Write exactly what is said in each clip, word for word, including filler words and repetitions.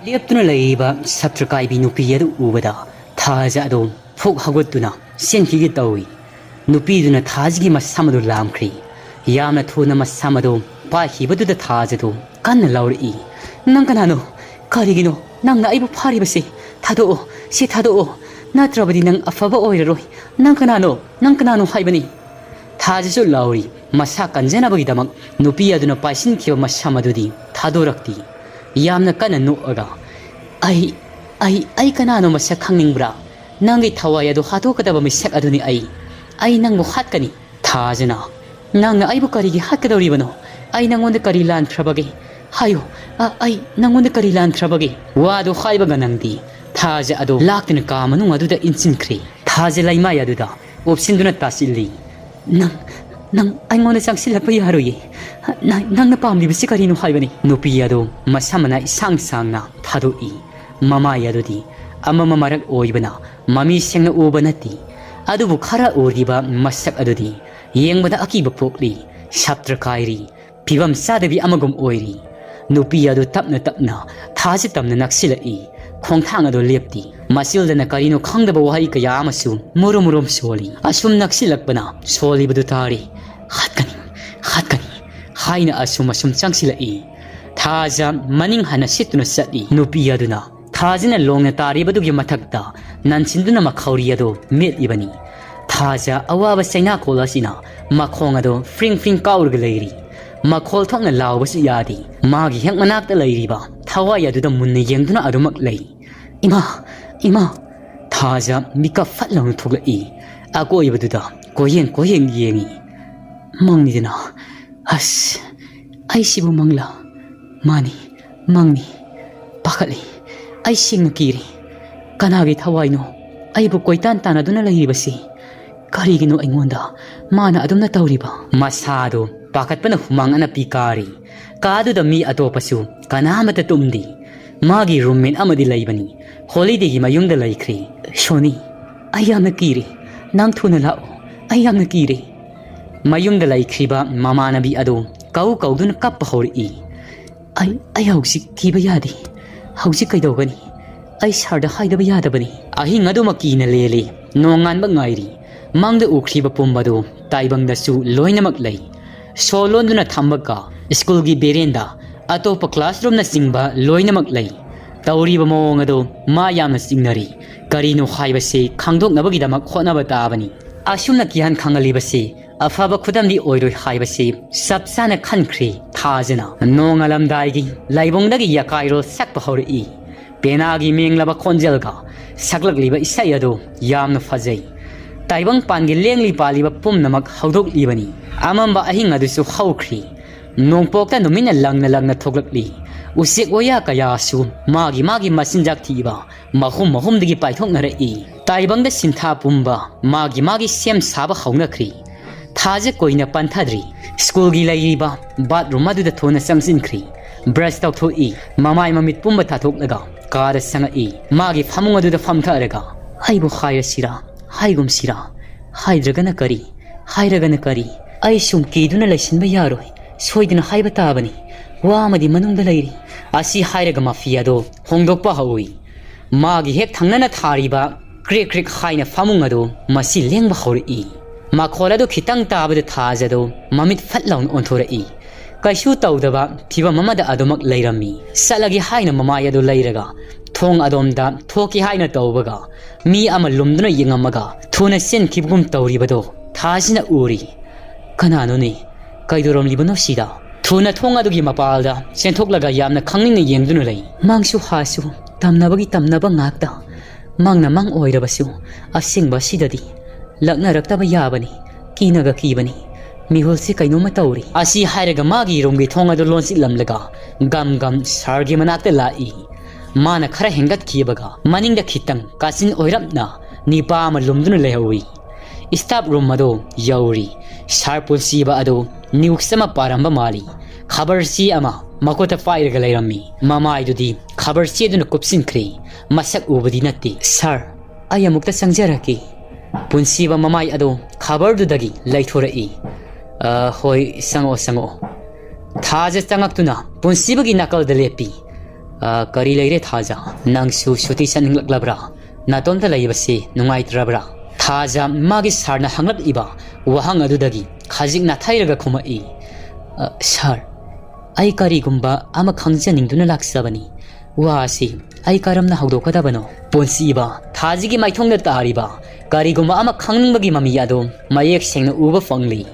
ꯂꯦꯞꯇꯨꯅ ꯂꯩꯔꯤꯕ ꯁꯥꯇ꯭ꯔ ꯀꯥꯏꯕꯤ ꯅꯨꯄꯤ ꯑꯗꯨ ꯎꯕꯗ ꯊꯥꯖ ꯑꯗꯨ ꯐꯨꯛ ꯍꯧꯒꯠꯇꯨꯅ ꯆꯦꯟꯈꯤꯒꯦ ꯇꯧꯏ꯫ ꯅꯨꯄꯤꯗꯨꯅ ꯊꯥꯖꯒꯤ ꯃꯁꯝ ꯑꯗꯨ ꯂꯥꯝꯈ꯭ꯔꯤ꯫ ꯌꯥꯝꯅ ꯊꯨꯅ ꯃꯁꯝ ꯑꯗꯨ ꯄꯥꯏꯈꯤꯕꯗꯨꯗ ꯊꯥꯖꯗꯨ ꯀꯟꯅ ꯂꯥꯎꯔꯛꯏ, "ꯅꯪ ꯀꯅꯥꯅꯣ? ꯀꯔꯤꯒꯤꯅꯣ ꯅꯪꯅ ꯑꯩꯕꯨ ꯐꯥꯔꯤꯕꯁꯦ? ꯊꯥꯗꯣꯛꯑꯣ, ꯁꯤ ꯊꯥꯗꯣꯛꯑꯣ, ꯅꯠꯇ꯭ꯔꯕꯗꯤ ꯅꯪ ꯑꯐꯕ ꯑꯣꯏꯔꯔꯣꯏ꯫ ꯅꯪ ꯀꯅꯥꯅꯣ? ꯅꯪ ꯀꯅꯥꯅꯣ ꯍꯥꯏꯕꯅꯤ?" ꯊꯥꯖꯁꯨ ꯂꯥꯎꯔꯤ꯫ ꯃꯁꯥ ꯀꯟꯖꯅꯕꯒꯤꯗꯃꯛ ꯅꯨꯄꯤ ꯑꯗꯨꯅ ꯄꯥꯏꯁꯤꯟꯈꯤꯕ ꯃꯁꯝ ꯑꯗꯨꯗꯤ ꯊꯥꯗꯣꯔꯛꯇꯦ꯫ ꯌꯥꯝꯅ ꯀꯟꯅ ꯅꯣꯛꯑꯒ, "ꯑꯩ, ꯑꯩ, ꯑꯩ ꯀꯅꯥꯅꯣ ꯃꯁꯛ ꯈꯪꯅꯤꯡꯕ꯭ꯔꯥ? ꯅꯪꯒꯤ ꯊꯋꯥꯏ ꯑꯗꯨ ꯍꯥꯠꯇꯣꯛꯀꯗꯕ ꯃꯤꯁꯛ ꯑꯗꯨꯅꯤ ꯑꯩ꯫ ꯑꯩ ꯅꯪꯕꯨ ꯍꯥꯠꯀꯅꯤ꯫" ꯊꯥꯖꯅ, "ꯅꯪꯅ ꯑꯩꯕꯨ ꯀꯔꯤꯒꯤ ꯍꯥꯠꯀꯗꯧꯔꯤꯕꯅꯣ? ꯑꯩ ꯅꯪꯉꯣꯟꯗ ꯀꯔꯤ ꯂꯥꯟꯈ꯭ꯔꯕꯒꯦ? ꯍꯥꯏꯌꯨ, ꯑ-, ꯑꯩ ꯅꯪꯉꯣꯟꯗ ꯀꯔꯤ ꯂꯥꯟꯈ꯭ꯔꯕꯒꯦ?" ꯋꯥꯗꯨ ꯍꯥꯏꯕꯒ ꯅꯪꯗꯤ ꯊꯥꯖ ꯑꯗꯨ ꯂꯥꯛꯇꯨꯅ ꯀꯥ ꯃꯅꯨꯡ ꯑꯗꯨꯗ ꯏꯟꯁꯤꯟꯈ꯭ꯔꯦ꯫ ꯊꯥꯖ ꯂꯩꯃꯥꯏ ꯑꯗꯨꯗ ꯎꯞꯁꯤꯟꯗꯨꯅ ꯇꯥꯁꯤꯜꯂꯤ꯫ "ꯅꯪ, ꯅꯪ ꯑꯩꯉꯣꯟꯗ ꯆꯪꯁꯤꯜꯂꯛꯄ ꯌꯥꯔꯣꯏꯌꯦ꯫ ꯅꯪ, ꯅꯪꯅ ꯄꯥꯝꯂꯤꯕꯁꯤ ꯀꯔꯤꯅꯣ ꯍꯥꯏꯕꯅꯤ?" ꯅꯨꯄꯤ ꯑꯗꯨ ꯃꯁꯝ ꯃꯅꯥ ꯏꯁꯥꯡ ꯁꯥꯡꯅ ꯊꯥꯗꯣꯛꯏ꯫ ꯃꯃꯥꯏ ꯑꯗꯨꯗꯤ ꯑꯃꯝꯕ ꯃꯔꯛ ꯑꯣꯏꯕꯅ ꯃꯃꯤ ꯁꯦꯡꯅ ꯎꯕ ꯅꯠꯇꯦ꯫ ꯑꯗꯨꯕꯨ ꯈꯔ ꯎꯔꯤꯕ ꯃꯁꯛ ꯑꯗꯨꯗꯤ ꯌꯦꯡꯕꯗ ꯑꯀꯤꯕ ꯄꯣꯛꯂꯤ꯫ ꯁꯥꯇ꯭ꯔ ꯀꯥꯏꯔꯤ꯫ ꯐꯤꯕꯝ ꯆꯥꯗꯕꯤ ꯑꯃꯒꯨꯝ ꯑꯣꯏꯔꯤ꯫ ꯅꯨꯄꯤ ꯑꯗꯨ ꯇꯞꯅ ꯇꯞꯅ ꯊꯥꯖ ꯇꯝꯅ ꯅꯛꯁꯤꯜꯂꯛꯏ꯫ ꯈꯣꯡꯊꯥꯡ ꯑꯗꯨ ꯂꯦꯞꯇꯦ꯫ ꯃꯆꯤꯜꯗꯅ ꯀꯔꯤꯅꯣ ꯈꯪꯗꯕ ꯋꯥꯍꯩ ꯀꯌꯥ ꯑꯃꯁꯨ ꯃꯨꯔꯨꯝ ꯃꯨꯔꯨꯝ ꯁꯣꯜꯂꯤ꯫ ꯑꯁꯨꯝ ꯅꯛꯁꯤꯜꯂꯛꯄꯅ ꯁꯣꯜꯂꯤꯕꯗꯨ ꯇꯥꯔꯤ꯫ "ꯍꯥꯠꯀꯅꯤ, ꯍꯥꯠꯀꯅꯤ" ꯍꯥꯏꯅ ꯑꯁꯨꯝ ꯑꯁꯨꯝ ꯆꯪꯁꯤꯜꯂꯛꯏ꯫ ꯊꯥꯖ ꯃꯅꯤꯡ ꯍꯟꯅ ꯁꯤꯠꯇꯨꯅ ꯆꯠꯂꯤ꯫ ꯅꯨꯄꯤ ꯑꯗꯨꯅ ꯊꯥꯖꯅ ꯂꯣꯡꯅ ꯇꯥꯔꯤꯕꯗꯨꯒꯤ ꯃꯊꯛꯇ ꯅꯟꯁꯤꯟꯗꯨꯅ ꯃꯈꯧꯔꯤ ꯑꯗꯨ ꯃꯦꯠꯂꯤꯕꯅꯤ꯫ ꯊꯥꯖ ꯑꯋꯥꯕ ꯆꯩꯅꯥꯀꯣꯜ ꯑꯁꯤꯅ ꯃꯈꯣꯡ ꯑꯗꯨ ꯐ꯭ꯔꯤꯡ ꯐ꯭ꯔꯤꯡ ꯀꯥꯎꯔꯒ ꯂꯩꯔꯤ꯫ ꯃꯈꯣꯜ ꯊꯣꯛꯅ ꯂꯥꯎꯕꯁꯨ ꯌꯥꯗꯦ꯫ ꯃꯥꯒꯤ ꯍꯦꯛ ꯃꯅꯥꯛꯇ ꯂꯩꯔꯤꯕ ꯊꯋꯥꯏ ꯑꯗꯨꯗ ꯃꯨꯟꯅ ꯌꯦꯡꯗꯨꯅ ꯑꯗꯨꯃꯛ ꯂꯩ꯫ "ꯏꯃꯥ! ꯏꯃꯥ!" ꯊꯥꯖ ꯃꯤꯀꯞ ꯐꯠ ꯂꯥꯎꯅ ꯊꯣꯛꯂꯛꯏ꯫ ꯑꯀꯣꯏꯕꯗꯨꯗ ꯀꯣꯏꯌꯦꯡ ꯀꯣꯏꯌꯦꯡ ꯌꯦꯡꯉꯤ꯫ "ꯃꯪꯅꯤꯗꯅ꯫ ꯑꯁ, ꯑꯩꯁꯤꯕꯨ ꯃꯪꯂꯥ? ꯃꯥꯅꯤ, ꯃꯪꯅꯤ꯫ ꯄꯥꯈꯠꯂꯤ꯫ ꯑꯩ ꯁꯦꯡꯅ ꯀꯤꯔꯦ꯫ ꯀꯅꯥꯒꯤ ꯊꯋꯥꯏꯅꯣ ꯑꯩꯕꯨ ꯀꯣꯏꯇꯥꯟ ꯇꯥꯟꯅꯗꯨꯅ ꯂꯩꯔꯤꯕꯁꯤ? ꯀꯔꯤꯒꯤꯅꯣ ꯑꯩꯉꯣꯟꯗ ꯃꯥꯅ ꯑꯗꯨꯝꯅ ꯇꯧꯔꯤꯕ?" ꯃꯁꯥꯗꯣ ꯄꯥꯈꯠꯄꯅ ꯍꯨꯃꯥꯡ ꯑꯅꯞꯄꯤ ꯀꯥꯔꯤ꯫ ꯀꯥꯗꯨꯗ ꯃꯤ ꯑꯇꯣꯞꯄꯁꯨ ꯀꯅꯥ ꯑꯃꯠꯇ ꯇꯨꯝꯗꯦ꯫ ꯃꯥꯒꯤ ꯔꯨꯝꯃꯦꯠ ꯑꯃꯗꯤ ꯂꯩꯕꯅꯤ꯫ ꯍꯣꯂꯤꯗꯦꯒꯤ ꯃꯌꯨꯝꯗ ꯂꯩꯈ꯭ꯔꯦ꯫ "ꯁꯣꯅꯤ, ꯑꯩ ꯌꯥꯝꯅ ꯀꯤꯔꯦ꯫ ꯅꯪ ꯊꯨꯅ ꯂꯥꯛꯑꯣ꯫ ꯑꯩ ꯌꯥꯝꯅ ꯀꯤꯔꯦ꯫" ꯃꯌꯨꯝꯗ ꯂꯩꯈ꯭ꯔꯤꯕ ꯃꯃꯥꯟꯅꯕꯤ ꯑꯗꯨ ꯀꯧ ꯀꯧꯗꯨꯅ ꯀꯞꯄ ꯍꯧꯔꯛꯏ꯫ "ꯑꯩ, ꯑꯩ ꯍꯧꯖꯤꯛ ꯀꯤꯕ ꯌꯥꯗꯦ꯫ "ꯍꯧꯖꯤꯛ ꯀꯩꯗꯧꯒꯅꯤ? ꯑꯩ ꯁꯥꯔꯗ ꯍꯥꯏꯗꯕ ꯌꯥꯗꯕꯅꯤ"꯫ ꯑꯍꯤꯡ ꯑꯗꯨꯃꯛ ꯀꯤꯅ ꯂꯦꯜꯂꯤ꯫ ꯅꯣꯡꯉꯥꯟꯕ ꯉꯥꯏꯔꯤ꯫ ꯃꯪꯗ ꯎꯈ꯭ꯔꯤꯕ ꯄꯨꯝꯕꯗꯨ ꯇꯥꯏꯕꯪꯗꯁꯨ ꯂꯣꯏꯅꯃꯛ ꯂꯩ꯫ ꯁꯣ ꯂꯣꯟꯗꯨꯅ ꯊꯝꯕ ꯀꯥ, ꯁ꯭ꯀꯨꯜꯒꯤ ꯕꯦꯔꯦꯟꯗꯥ, ꯑꯇꯣꯞꯄ ꯀ꯭ꯂꯥꯁꯔꯨꯝꯅꯆꯤꯡꯕ ꯂꯣꯏꯅꯃꯛ ꯂꯩ꯫ ꯇꯧꯔꯤꯕ ꯃꯑꯣꯡ ꯑꯗꯨ ꯃꯥ ꯌꯥꯝꯅ ꯆꯤꯡꯅꯔꯤ꯫ ꯀꯔꯤꯅꯣ ꯍꯥꯏꯕꯁꯤ ꯈꯪꯗꯣꯛꯅꯕꯒꯤꯗꯃꯛ ꯍꯣꯠꯅꯕ ꯇꯥꯕꯅꯤ꯫ ꯑꯁꯨꯝꯅ ꯀꯤꯍꯟ ꯈꯪꯍꯜꯂꯤꯕꯁꯤ ꯑꯐꯕ ꯈꯨꯗꯝꯗꯤ ꯑꯣꯏꯔꯣꯏ ꯍꯥꯏꯕꯁꯤ ꯆꯞ ꯆꯥꯅ ꯈꯟꯈ꯭ꯔꯤ ꯊꯥꯖꯅ꯫ ꯅꯣꯡꯉꯥꯜꯂꯝꯗꯥꯏꯒꯤ ꯂꯥꯏꯕꯨꯡꯗꯒꯤ ꯌꯥꯀꯥꯏꯔꯣꯜ ꯁꯛꯄ ꯍꯧꯔꯛꯏ꯫ ꯄꯦꯅꯥꯒꯤ ꯃꯦꯡꯂꯕ ꯈꯣꯟꯖꯦꯜꯒ ꯁꯛꯂꯛꯂꯤꯕ ꯏꯁꯩ ꯑꯗꯨ ꯌꯥꯝꯅ ꯐꯖꯩ꯫ ꯇꯥꯏꯕꯪꯄꯥꯟꯒꯤ ꯂꯦꯡꯂꯤ ꯄꯥꯜꯂꯤꯕ ꯄꯨꯝꯅꯃꯛ ꯍꯧꯗꯣꯛꯂꯤꯕꯅꯤ꯫ ꯑꯃꯝꯕ ꯑꯍꯤꯡ ꯑꯗꯨꯁꯨ ꯍꯧꯈ꯭ꯔꯤ꯫ ꯅꯣꯡꯄꯣꯛꯇ ꯅꯨꯃꯤꯠꯅ ꯂꯪꯅ ꯂꯪꯅ ꯊꯣꯛꯂꯛꯂꯤ꯫ ꯎꯆꯦꯛ ꯋꯥꯌꯥ ꯀꯌꯥꯁꯨ ꯃꯥꯒꯤ ꯃꯥꯒꯤ ꯃꯆꯤꯟꯖꯥꯛ ꯊꯤꯕ ꯃꯍꯨꯝ ꯃꯍꯨꯝꯗꯒꯤ ꯄꯥꯏꯊꯣꯛꯅꯔꯛꯏ꯫ ꯇꯥꯏꯕꯪꯗ ꯁꯤꯟꯊꯥ ꯄꯨꯝꯕ ꯃꯥꯒꯤ ꯃꯥꯒꯤ ꯁꯦꯝ ꯁꯥꯕ ꯍꯧꯅꯈ꯭ꯔꯤ꯫ ꯊꯥꯁꯦ ꯀꯨꯏꯅ ꯄꯟꯊꯗ꯭ꯔꯤ꯫ ꯁ꯭ꯀꯨꯜꯒꯤ ꯂꯩꯔꯤꯕ ꯕꯥꯠꯔꯨꯝ ꯑꯗꯨꯗ ꯊꯨꯅ ꯆꯪꯁꯤꯟꯈ꯭ꯔꯤ꯫ ꯕ꯭ꯔꯁ ꯇꯧꯊꯣꯛꯏ꯫ ꯃꯃꯥꯏ ꯃꯃꯤꯠ ꯄꯨꯝꯕ ꯊꯥꯊꯣꯛꯂꯒ ꯀꯥꯗ ꯆꯪꯉꯛꯏ꯫ ꯃꯥꯒꯤ ꯐꯃꯨꯡ ꯑꯗꯨꯗ ꯐꯝꯊꯔꯒ, "ꯑꯩꯕꯨ ꯍꯥꯏꯔꯁꯤꯔꯥ? ꯍꯥꯏꯒꯨꯝꯁꯤꯔꯥ? ꯍꯥꯏꯗ꯭ꯔꯒꯅ ꯀꯔꯤ? ꯍꯥꯏꯔꯒꯅ ꯀꯔꯤ? ꯑꯩ ꯁꯨꯝ ꯀꯤꯗꯨꯅ ꯂꯩꯁꯤꯟꯕ ꯌꯥꯔꯣꯏ꯫ ꯁꯣꯏꯗꯅ ꯍꯥꯏꯕ ꯇꯥꯕꯅꯤ꯫ ꯋꯥ ꯑꯃꯗꯤ ꯃꯅꯨꯡꯗ ꯂꯩꯔꯤ"꯫ ꯑꯁꯤ ꯍꯥꯏꯔꯒ ꯃꯐꯤ ꯑꯗꯣ ꯍꯣꯡꯗꯣꯛꯄ ꯍꯧꯏ꯫ ꯃꯥꯒꯤ ꯍꯦꯛ ꯊꯪꯅꯅ ꯊꯥꯔꯤꯕ ꯀ꯭ꯔꯤꯛ ꯀ꯭ꯔꯤꯛ ꯍꯥꯏꯅ ꯐꯃꯨꯡ ꯑꯗꯨ ꯃꯁꯤ ꯂꯦꯡꯕ ꯍꯧꯔꯛꯏ꯫ ꯃꯈꯣꯜ ꯑꯗꯨ ꯈꯤꯇꯪ ꯇꯥꯕꯗ ꯊꯥꯖ ꯑꯗꯨ ꯃꯃꯤꯠ ꯐꯠ ꯂꯥꯎꯅ ꯑꯣꯟꯊꯣꯔꯛꯏ꯫ ꯀꯩꯁꯨ ꯇꯧꯗꯕ ꯐꯤꯕꯝ ꯑꯃꯗ ꯑꯗꯨꯃꯛ ꯂꯩꯔꯝꯃꯤ꯫ ꯆꯠꯂꯒꯦ ꯍꯥꯏꯅ ꯃꯃꯥꯏ ꯑꯗꯨ ꯂꯩꯔꯒ ꯊꯣꯡ ꯑꯗꯣꯝꯗ ꯊꯣꯛꯀꯦ ꯍꯥꯏꯅ ꯇꯧꯕꯒ, ꯃꯤ ꯑꯃ ꯂꯨꯝꯗꯨꯅ ꯌꯦꯡꯉꯝꯃꯒ ꯊꯨꯅ ꯆꯦꯟꯈꯤꯕꯒꯨꯝ ꯇꯧꯔꯤꯕꯗꯣ ꯊꯥꯖꯅ ꯎꯔꯤ꯫ "ꯀꯅꯥꯅꯣꯅꯦ? ꯀꯩꯗꯧꯔꯝꯂꯤꯕꯅꯣ ꯁꯤꯗ?" ꯊꯨꯅ ꯊꯣꯡ ꯑꯗꯨꯒꯤ ꯃꯄꯥꯜꯗ ꯆꯦꯟꯊꯣꯛꯂꯒ ꯌꯥꯝꯅ ꯈꯪꯅꯤꯡꯅ ꯌꯦꯡꯗꯨꯅ ꯂꯩ꯫ ꯃꯪꯁꯨ ꯍꯥꯁꯨ ꯇꯝꯅꯕꯒꯤ ꯇꯝꯅꯕ ꯉꯥꯛꯇ꯫ ꯃꯪꯅ ꯃꯪ ꯑꯣꯏꯔꯕꯁꯨ ꯑꯁꯦꯡꯕ ꯑꯁꯤꯗꯗꯤ ꯂꯛꯅꯔꯛꯇꯕ ꯌꯥꯕꯅꯤ꯫ ꯀꯤꯅꯒ ꯀꯤꯕꯅꯤ꯫ ꯃꯤꯍꯨꯜꯁꯤ ꯀꯩꯅꯣꯝꯃ ꯇꯧꯔꯤ꯫ ꯑꯁꯤ ꯍꯥꯏꯔꯒ ꯃꯥꯒꯤ ꯔꯨꯝꯒꯤ ꯊꯣꯡ ꯑꯗꯨ ꯂꯣꯟꯁꯤꯜꯂꯝꯂꯒ ꯒꯝ ꯒꯝ ꯁꯥꯔꯒꯤ ꯃꯅꯥꯛꯇ ꯂꯥꯛꯏ꯫ ꯃꯥꯅ ꯈꯔ ꯍꯦꯟꯒꯠꯈꯤꯕꯒ ꯃꯅꯤꯡꯗ ꯈꯤꯇꯪ ꯀꯥꯆꯤꯟ ꯑꯣꯏꯔꯞꯅ ꯅꯤꯄꯥ ꯑꯃ ꯂꯨꯝꯗꯨꯅ ꯂꯩꯍꯧꯏ꯫ ꯁ꯭ꯇꯥꯐ ꯔꯨꯝ ꯑꯗꯨ ꯌꯧꯔꯤ꯫ ꯁꯥꯔ ꯄꯨꯟꯁꯤꯕ ꯑꯗꯨ ꯅ꯭ꯌꯨꯁ ꯑꯃ ꯄꯥꯔꯝꯕ ꯃꯥꯜꯂꯤ꯫ ꯈꯕꯔ ꯆꯦ ꯑꯃ ꯃꯈꯨꯠꯇ ꯄꯥꯏꯔꯒ ꯂꯩꯔꯝꯃꯤ꯫ ꯃꯃꯥꯏꯗꯨꯗꯤ ꯈꯕꯔ ꯆꯦꯗꯨꯅ ꯀꯨꯞꯁꯤꯟꯈ꯭ꯔꯦ꯫ ꯃꯁꯛ ꯎꯕꯗꯤ ꯅꯠꯇꯦ꯫ "ꯁꯥꯔ, ꯑꯩ ꯑꯃꯨꯛꯇ ꯆꯪꯖꯔꯛꯀꯦ"꯫ ꯄꯨꯟꯁꯤꯕ ꯃꯃꯥꯏ ꯑꯗꯨ ꯈꯕꯔꯗꯨꯗꯒꯤ ꯂꯩꯊꯣꯔꯛꯏ꯫ "ꯑ, ꯍꯣꯏ, ꯆꯪꯉꯛꯑꯣ, ꯆꯪꯉꯛꯑꯣ"꯫ ꯊꯥꯖ ꯆꯪꯉꯛꯇꯨꯅ ꯄꯨꯟꯁꯤꯕꯒꯤ ꯅꯥꯀꯜꯗ ꯂꯦꯞꯄꯤ꯫ ꯑ, ꯀꯔꯤ ꯂꯩꯔꯦ ꯊꯥꯖ? ꯅꯪꯁꯨ ꯁꯨꯇꯤ ꯆꯠꯅꯤꯡꯂꯛꯂꯕ꯭ꯔꯥ? ꯅꯇꯣꯝꯇ ꯂꯩꯕꯁꯤ ꯅꯨꯡꯉꯥꯏꯇ꯭ꯔꯕ꯭ꯔꯥ? ꯊꯥꯖ ꯃꯥꯒꯤ ꯁꯥꯔꯅ ꯍꯪꯂꯛꯂꯤꯕ ꯋꯥꯍꯪ ꯑꯗꯨꯗꯒꯤ ꯈꯖꯤꯛ ꯅꯥꯊꯩꯔꯒ ꯈꯨꯝꯃꯛꯏ, "ꯑ, ꯁꯥꯔ, ꯑꯩ ꯀꯔꯤꯒꯨꯝꯕ ꯑꯃ ꯈꯪꯖꯅꯤꯡꯗꯨꯅ ꯂꯥꯛꯆꯕꯅꯤ꯫ ꯋꯥ ꯑꯁꯤ ꯑꯩ ꯀꯔꯝꯅ ꯍꯧꯗꯣꯛꯀꯗꯕꯅꯣ?" ꯄꯨꯟꯁꯤꯕ ꯊꯥꯖꯒꯤ ꯃꯥꯏꯊꯣꯡꯗ ꯇꯥꯔꯤꯕ ꯀꯔꯤꯒꯨꯝꯕ ꯑꯃ ꯈꯪꯅꯤꯡꯕꯒꯤ ꯃꯃꯤ ꯑꯗꯨ ꯃꯌꯦꯛ ꯁꯦꯡꯅ ꯎꯕ ꯐꯪꯂꯤ꯫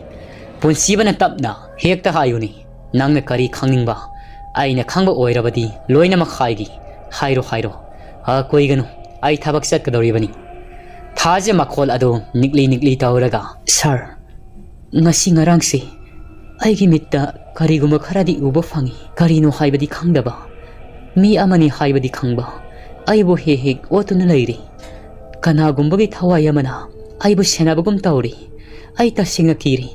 ꯄꯨꯟꯁꯤꯕꯅ ꯇꯞꯅ, "ꯍꯦꯛꯇ ꯍꯥꯏꯌꯨꯅꯦ, ꯅꯪꯅ ꯀꯔꯤ ꯈꯪꯅꯤꯡꯕ? ꯑꯩꯅ ꯈꯪꯕ ꯑꯣꯏꯔꯕꯗꯤ ꯂꯣꯏꯅꯃꯛ ꯍꯥꯏꯒꯦ꯫ ꯍꯥꯏꯔꯣ, ꯍꯥꯏꯔꯣ꯫ ꯑ, ꯀꯨꯏꯒꯅꯨ, ꯑꯩ ꯊꯕꯛ ꯆꯠꯀꯗꯧꯔꯤꯕꯅꯤ꯫" ꯊꯥꯖ ꯃꯈꯣꯜ ꯑꯗꯨ ꯅꯤꯛꯂꯤ ꯅꯤꯛꯂꯤ ꯇꯧꯔꯒ, "ꯁꯥꯔ, ꯉꯁꯤ ꯉꯔꯥꯡꯁꯦ ꯑꯩꯒꯤ ꯃꯤꯠꯇ ꯀꯔꯤꯒꯨꯝꯕ ꯈꯔꯗꯤ ꯎꯕ ꯐꯪꯏ꯫ ꯀꯔꯤꯅꯣ ꯍꯥꯏꯕꯗꯤ ꯈꯪꯗꯕ, ꯃꯤ ꯑꯃꯅꯤ ꯍꯥꯏꯕꯗꯤ ꯈꯪꯕ, ꯑꯩꯕꯨ ꯍꯦꯛ ꯍꯦꯛ ꯑꯣꯠꯇꯨꯅ ꯂꯩꯔꯤ꯫ ꯀꯅꯥꯒꯨꯝꯕꯒꯤ ꯊꯋꯥꯏ ꯑꯃꯅ ꯑꯩꯕꯨ ꯁꯦꯟꯅꯕꯒꯨꯝ ꯇꯧꯔꯤ꯫ ꯑꯩ ꯇꯁꯦꯡꯅ ꯀꯤꯔꯤ꯫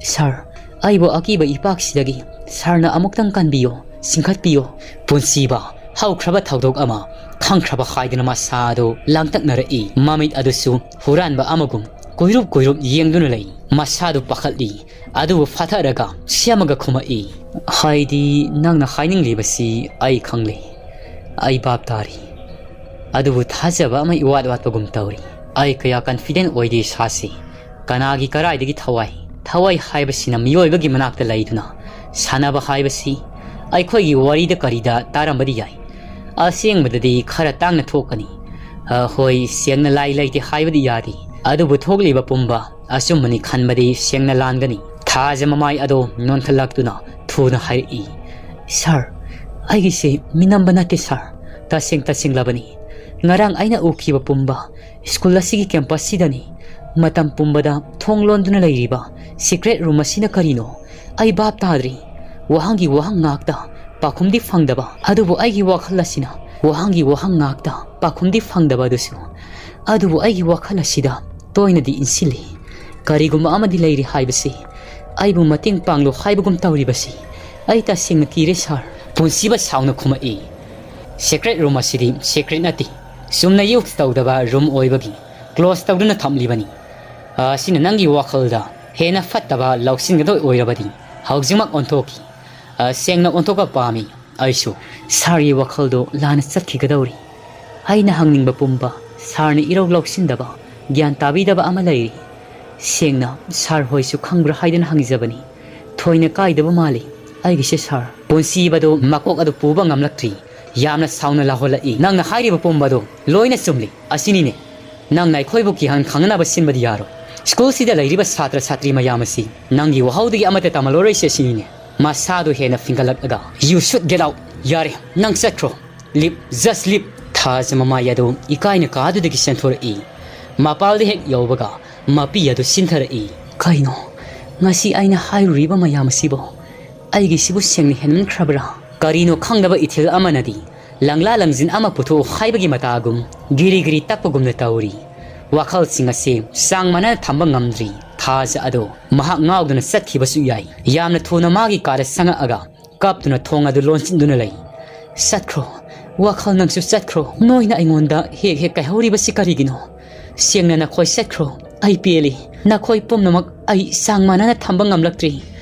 ꯁꯥꯔ, ꯑꯩꯕꯨ ꯑꯀꯤꯕ ꯏꯄꯥꯛꯁꯤꯗꯒꯤ ꯁꯥꯔꯅ ꯑꯃꯨꯛꯇꯪ ꯀꯟꯕꯤꯌꯨ, ꯆꯤꯡꯈꯠꯄꯤꯌꯨ꯫" ꯄꯨꯟꯁꯤꯕ ꯍꯧꯈ꯭ꯔꯕ ꯊꯧꯗꯣꯛ ꯑꯃ ꯈꯪꯈ꯭ꯔꯕ ꯍꯥꯏꯗꯨꯅ ꯃꯁꯥꯗꯨ ꯂꯥꯡꯇꯛꯅꯔꯛꯏ꯫ ꯃꯃꯤꯠ ꯑꯗꯨꯁꯨ ꯍꯨꯔꯥꯟꯕ ꯑꯃꯒꯨꯝ ꯀꯣꯏꯔꯨꯞ ꯀꯣꯏꯔꯨꯞ ꯌꯦꯡꯗꯨꯅ ꯂꯩ꯫ ꯃꯁꯥꯗꯨ ꯄꯥꯈꯠꯂꯤ꯫ ꯑꯗꯨꯕꯨ ꯐꯥꯊꯔꯒ ꯁꯦꯝꯃꯒ ꯈꯨꯝꯃꯛꯏ, "ꯍꯥꯏꯗꯤ ꯅꯪꯅ ꯍꯥꯏꯅꯤꯡꯂꯤꯕꯁꯤ ꯑꯩ ꯈꯪꯂꯦ, ꯑꯩ ꯚꯥꯞ ꯇꯥꯔꯤ꯫ ꯑꯗꯨꯕꯨ ꯊꯥꯖꯕ ꯑꯃ ꯏꯋꯥꯠ ꯋꯥꯠꯄꯒꯨꯝ ꯇꯧꯔꯤ꯫ ꯑꯩ ꯀꯌꯥ confident ꯑꯣꯏꯗꯦ ꯏꯁꯥꯁꯤ꯫ ꯀꯅꯥꯒꯤ ꯀꯔꯥꯏꯗꯒꯤ ꯊꯋꯥꯏ? ꯊꯋꯥꯏ ꯍꯥꯏꯕꯁꯤꯅ ꯃꯤꯑꯣꯏꯕꯒꯤ ꯃꯅꯥꯛꯇ ꯂꯩꯗꯨꯅ ꯁꯥꯟꯅꯕ ꯍꯥꯏꯕꯁꯤ ꯑꯩꯈꯣꯏꯒꯤ ꯋꯥꯔꯤꯗ ꯀꯔꯤꯗ ꯇꯥꯔꯝꯕꯗꯤ ꯌꯥꯏ꯫ ꯑꯁꯦꯡꯕꯗꯗꯤ ꯈꯔ ꯇꯥꯡꯅ ꯊꯣꯛꯀꯅꯤ꯫ ꯑ, ꯍꯣꯏ, ꯁꯦꯡꯅ ꯂꯥꯏ ꯂꯩꯇꯦ ꯍꯥꯏꯕꯗꯤ ꯌꯥꯗꯦ꯫ ꯑꯗꯨꯕꯨ ꯊꯣꯛꯂꯤꯕ ꯄꯨꯝꯕ ꯑꯆꯨꯝꯕꯅꯤ ꯈꯟꯕꯗꯤ ꯁꯦꯡꯅ ꯂꯥꯟꯒꯅꯤ꯫" ꯊꯥꯖ ꯃꯃꯥꯏ ꯑꯗꯣ ꯅꯣꯟꯈꯠꯂꯛꯇꯨꯅ ꯊꯨꯅ ꯍꯥꯏꯔꯛꯏ, "ꯁꯥꯔ, ꯑꯩꯒꯤꯁꯦ ꯃꯤꯅꯝꯕ ꯅꯠꯇꯦ ꯁꯥꯔ, ꯇꯁꯦꯡ ꯇꯁꯦꯡꯂꯕꯅꯤ꯫ ꯉꯔꯥꯡ ꯑꯩꯅ ꯎꯈꯤꯕ ꯄꯨꯝꯕ ꯁ꯭ꯀꯨꯜ ꯑꯁꯤꯒꯤ ꯀꯦꯝꯄꯁꯁꯤꯗꯅꯤ꯫ ꯃꯇꯝ ꯄꯨꯝꯕꯗ ꯊꯣꯡ ꯂꯣꯟꯗꯨꯅ ꯂꯩꯔꯤꯕ secret room ꯑꯁꯤꯅ ꯀꯔꯤꯅꯣ? ꯑꯩ ꯚꯥꯞ ꯇꯥꯗ꯭ꯔꯤ꯫ ꯋꯥꯍꯪꯒꯤ ꯋꯥꯍꯪ ꯉꯥꯛꯇ, ꯄꯥꯎꯈꯨꯝꯗꯤ ꯐꯪꯗꯕ꯫ ꯑꯗꯨꯕꯨ ꯑꯩꯒꯤ ꯋꯥꯈꯜ ꯑꯁꯤꯅ ꯋꯥꯍꯪꯒꯤ ꯋꯥꯍꯪ ꯉꯥꯛꯇ, ꯄꯥꯎꯈꯨꯝꯗꯤ ꯐꯪꯗꯕ ꯑꯗꯨꯁꯨ꯫ ꯑꯗꯨꯕꯨ ꯑꯩꯒꯤ ꯋꯥꯈꯜ ꯑꯁꯤꯗ ꯇꯣꯏꯅꯗꯤ ꯏꯟꯁꯤꯜꯂꯤ꯫ ꯀꯔꯤꯒꯨꯝꯕ ꯑꯃꯗꯤ ꯂꯩꯔꯤ ꯍꯥꯏꯕꯁꯤ ꯑꯩꯕꯨ ꯃꯇꯦꯡ ꯄꯥꯡꯂꯨ ꯍꯥꯏꯕꯒꯨꯝ ꯇꯧꯔꯤꯕꯁꯤ꯫ ꯑꯩ ꯇꯁꯦꯡꯅ ꯀꯤꯔꯦ ꯁꯥꯔ꯫" ꯄꯨꯟꯁꯤꯕ ꯁꯥꯎꯅ ꯈꯨꯝꯃꯛꯏ, "Secret room ꯑꯁꯤꯗꯤ secret ꯅꯠꯇꯦ꯫ ꯆꯨꯝꯅ use ꯇꯧꯗꯕ room ꯑꯣꯏꯕꯒꯤ close ꯇꯧꯗꯨꯅ ꯊꯝꯂꯤꯕꯅꯤ꯫ ꯑꯁꯤꯅ ꯅꯪꯒꯤ ꯋꯥꯈꯜꯗ ꯍꯦꯟꯅ ꯐꯠꯇꯕ ꯂꯧꯁꯤꯟꯒꯗꯧ ꯑꯣꯏꯔꯕꯗꯤ ꯍꯧꯖꯤꯛꯃꯛ ꯑꯣꯟꯊꯣꯛꯈꯤ꯫ ꯑ, ꯁꯦꯡꯅ ꯑꯣꯟꯊꯣꯛꯄ ꯄꯥꯝꯃꯤ꯫ ꯑꯩꯁꯨ ꯁꯥꯔꯒꯤ ꯋꯥꯈꯜꯗꯣ ꯂꯥꯟꯅ ꯆꯠꯈꯤꯒꯗꯧꯔꯤ꯫ ꯑꯩꯅ ꯍꯪꯅꯤꯡꯕ ꯄꯨꯝꯕ ꯁꯥꯔꯅ ꯏꯔꯧ ꯂꯧꯁꯤꯟꯗꯕ, ꯒ꯭ꯌꯥꯟ ꯇꯥꯕꯤꯗꯕ ꯑꯃ ꯂꯩꯔꯤ꯫ ꯁꯦꯡꯅ, ꯁꯥꯔ ꯍꯣꯏꯁꯨ ꯈꯪꯕ꯭ꯔꯥ ꯍꯥꯏꯗꯨꯅ ꯍꯪꯖꯕꯅꯤ꯫ ꯊꯣꯏꯅ ꯀꯥꯏꯗꯕ ꯃꯥꯜꯂꯤ ꯑꯩꯒꯤꯁꯦ, ꯁꯥꯔ꯫ ꯄꯨꯟꯁꯤꯕꯗꯣ ꯃꯀꯣꯛ ꯑꯗꯨ ꯄꯨꯕ ꯉꯝꯂꯛꯇ꯭ꯔꯤ꯫ ꯌꯥꯝꯅ ꯁꯥꯎꯅ ꯂꯥꯎꯍꯜꯂꯛꯏ꯫ ꯅꯪꯅ ꯍꯥꯏꯔꯤꯕ ꯄꯨꯝꯕꯗꯣ ꯂꯣꯏꯅ ꯆꯨꯝꯂꯤ꯫ ꯑꯁꯤꯅꯤꯅꯦ, ꯅꯪꯅ ꯑꯩꯈꯣꯏꯕꯨ ꯀꯤꯍꯟ ꯈꯪꯅꯅꯕ ꯁꯤꯟꯕꯗꯤ ꯌꯥꯔꯣꯏ꯫ ꯁ꯭ꯀꯨꯜꯁꯤꯗ ꯂꯩꯔꯤꯕ ꯁꯥꯇ꯭ꯔ ꯁꯥꯇ꯭ꯔꯤ ꯃꯌꯥꯝ ꯑꯁꯤ ꯅꯪꯒꯤ ꯋꯥꯍꯧꯗꯒꯤ ꯑꯃꯠꯇ ꯇꯝꯍꯜꯂꯔꯣꯏꯁꯦ ꯁꯤꯅꯤꯅꯦ꯫ ꯃꯁꯥꯗꯨ ꯍꯦꯟꯅ ꯐꯤꯡꯒꯠꯂꯛꯂꯒ, "You should get out! ꯌꯥꯔꯦ, ꯅꯪ ꯆꯠꯈ꯭ꯔꯣ꯫ Leave, just leave!" ꯊꯥꯖ ꯃꯃꯥꯏ ꯑꯗꯨ ꯏꯀꯥꯏꯅ ꯀꯥꯗꯨꯗꯒꯤ ꯆꯦꯟꯊꯣꯔꯛꯏ꯫ ꯃꯄꯥꯜꯗ ꯍꯦꯛ ꯌꯧꯕꯒ ꯃꯄꯤ ꯑꯗꯨ ꯁꯤꯟꯊꯔꯛꯏ꯫ "ꯀꯩꯅꯣ, ꯉꯁꯤ ꯑꯩꯅ ꯍꯥꯏꯔꯨꯔꯤꯕ ꯃꯌꯥꯝ ꯑꯁꯤꯕꯣ? ꯑꯩꯒꯤꯁꯤꯕꯨ ꯁꯦꯡꯅ ꯍꯦꯟꯃꯟꯈ꯭ꯔꯕ꯭ꯔꯥ?" ꯀꯔꯤꯅꯣ ꯈꯪꯗꯕ ꯏꯊꯤꯜ ꯑꯃꯅꯗꯤ ꯂꯪꯂꯥ ꯂꯪꯖꯤꯟ ꯑꯃ ꯄꯨꯊꯣꯛꯎ ꯍꯥꯏꯕꯒꯤ ꯃꯇꯥꯒꯨꯝ ꯒꯤꯔꯤ ꯒꯤꯔꯤ ꯇꯛꯄꯒꯨꯝꯅ ꯇꯧꯔꯤ꯫ ꯋꯥꯈꯜꯁꯤꯡ ꯑꯁꯤ ꯆꯥꯡ ꯃꯥꯟꯅꯅ ꯊꯝꯕ ꯉꯝꯗ꯭ꯔꯤ꯫ ꯊꯥꯖ ꯑꯗꯣ ꯃꯍꯥꯛ ꯉꯥꯎꯗꯨꯅ ꯆꯠꯈꯤꯕꯁꯨ ꯌꯥꯏ꯫ ꯌꯥꯝꯅ ꯊꯨꯅ ꯃꯥꯒꯤ ꯀꯥꯗ ꯆꯪꯉꯛꯑꯒ ꯀꯞꯇꯨꯅ ꯊꯣꯡ ꯑꯗꯨ ꯂꯣꯟꯁꯤꯟꯗꯨꯅ ꯂꯩ꯫ "ꯆꯠꯈ꯭ꯔꯣ, ꯋꯥꯈꯜ, ꯅꯪꯁꯨ ꯆꯠꯈ꯭ꯔꯣ꯫ ꯅꯣꯏꯅ ꯑꯩꯉꯣꯟꯗ ꯍꯦꯛ ꯍꯦꯛ ꯀꯥꯏꯍꯧꯔꯤꯕꯁꯤ ꯀꯔꯤꯒꯤꯅꯣ? ꯁꯦꯡꯅ ꯅꯈꯣꯏ ꯆꯠꯈ꯭ꯔꯣ꯫ ꯑꯩ ꯄꯦꯜꯂꯤ꯫ ꯅꯈꯣꯏ ꯄꯨꯝꯅꯃꯛ ꯑꯩ ꯆꯥꯡ ꯃꯥꯟꯅꯅ ꯊꯝꯕ ꯉꯝꯂꯛꯇ꯭ꯔꯤ꯫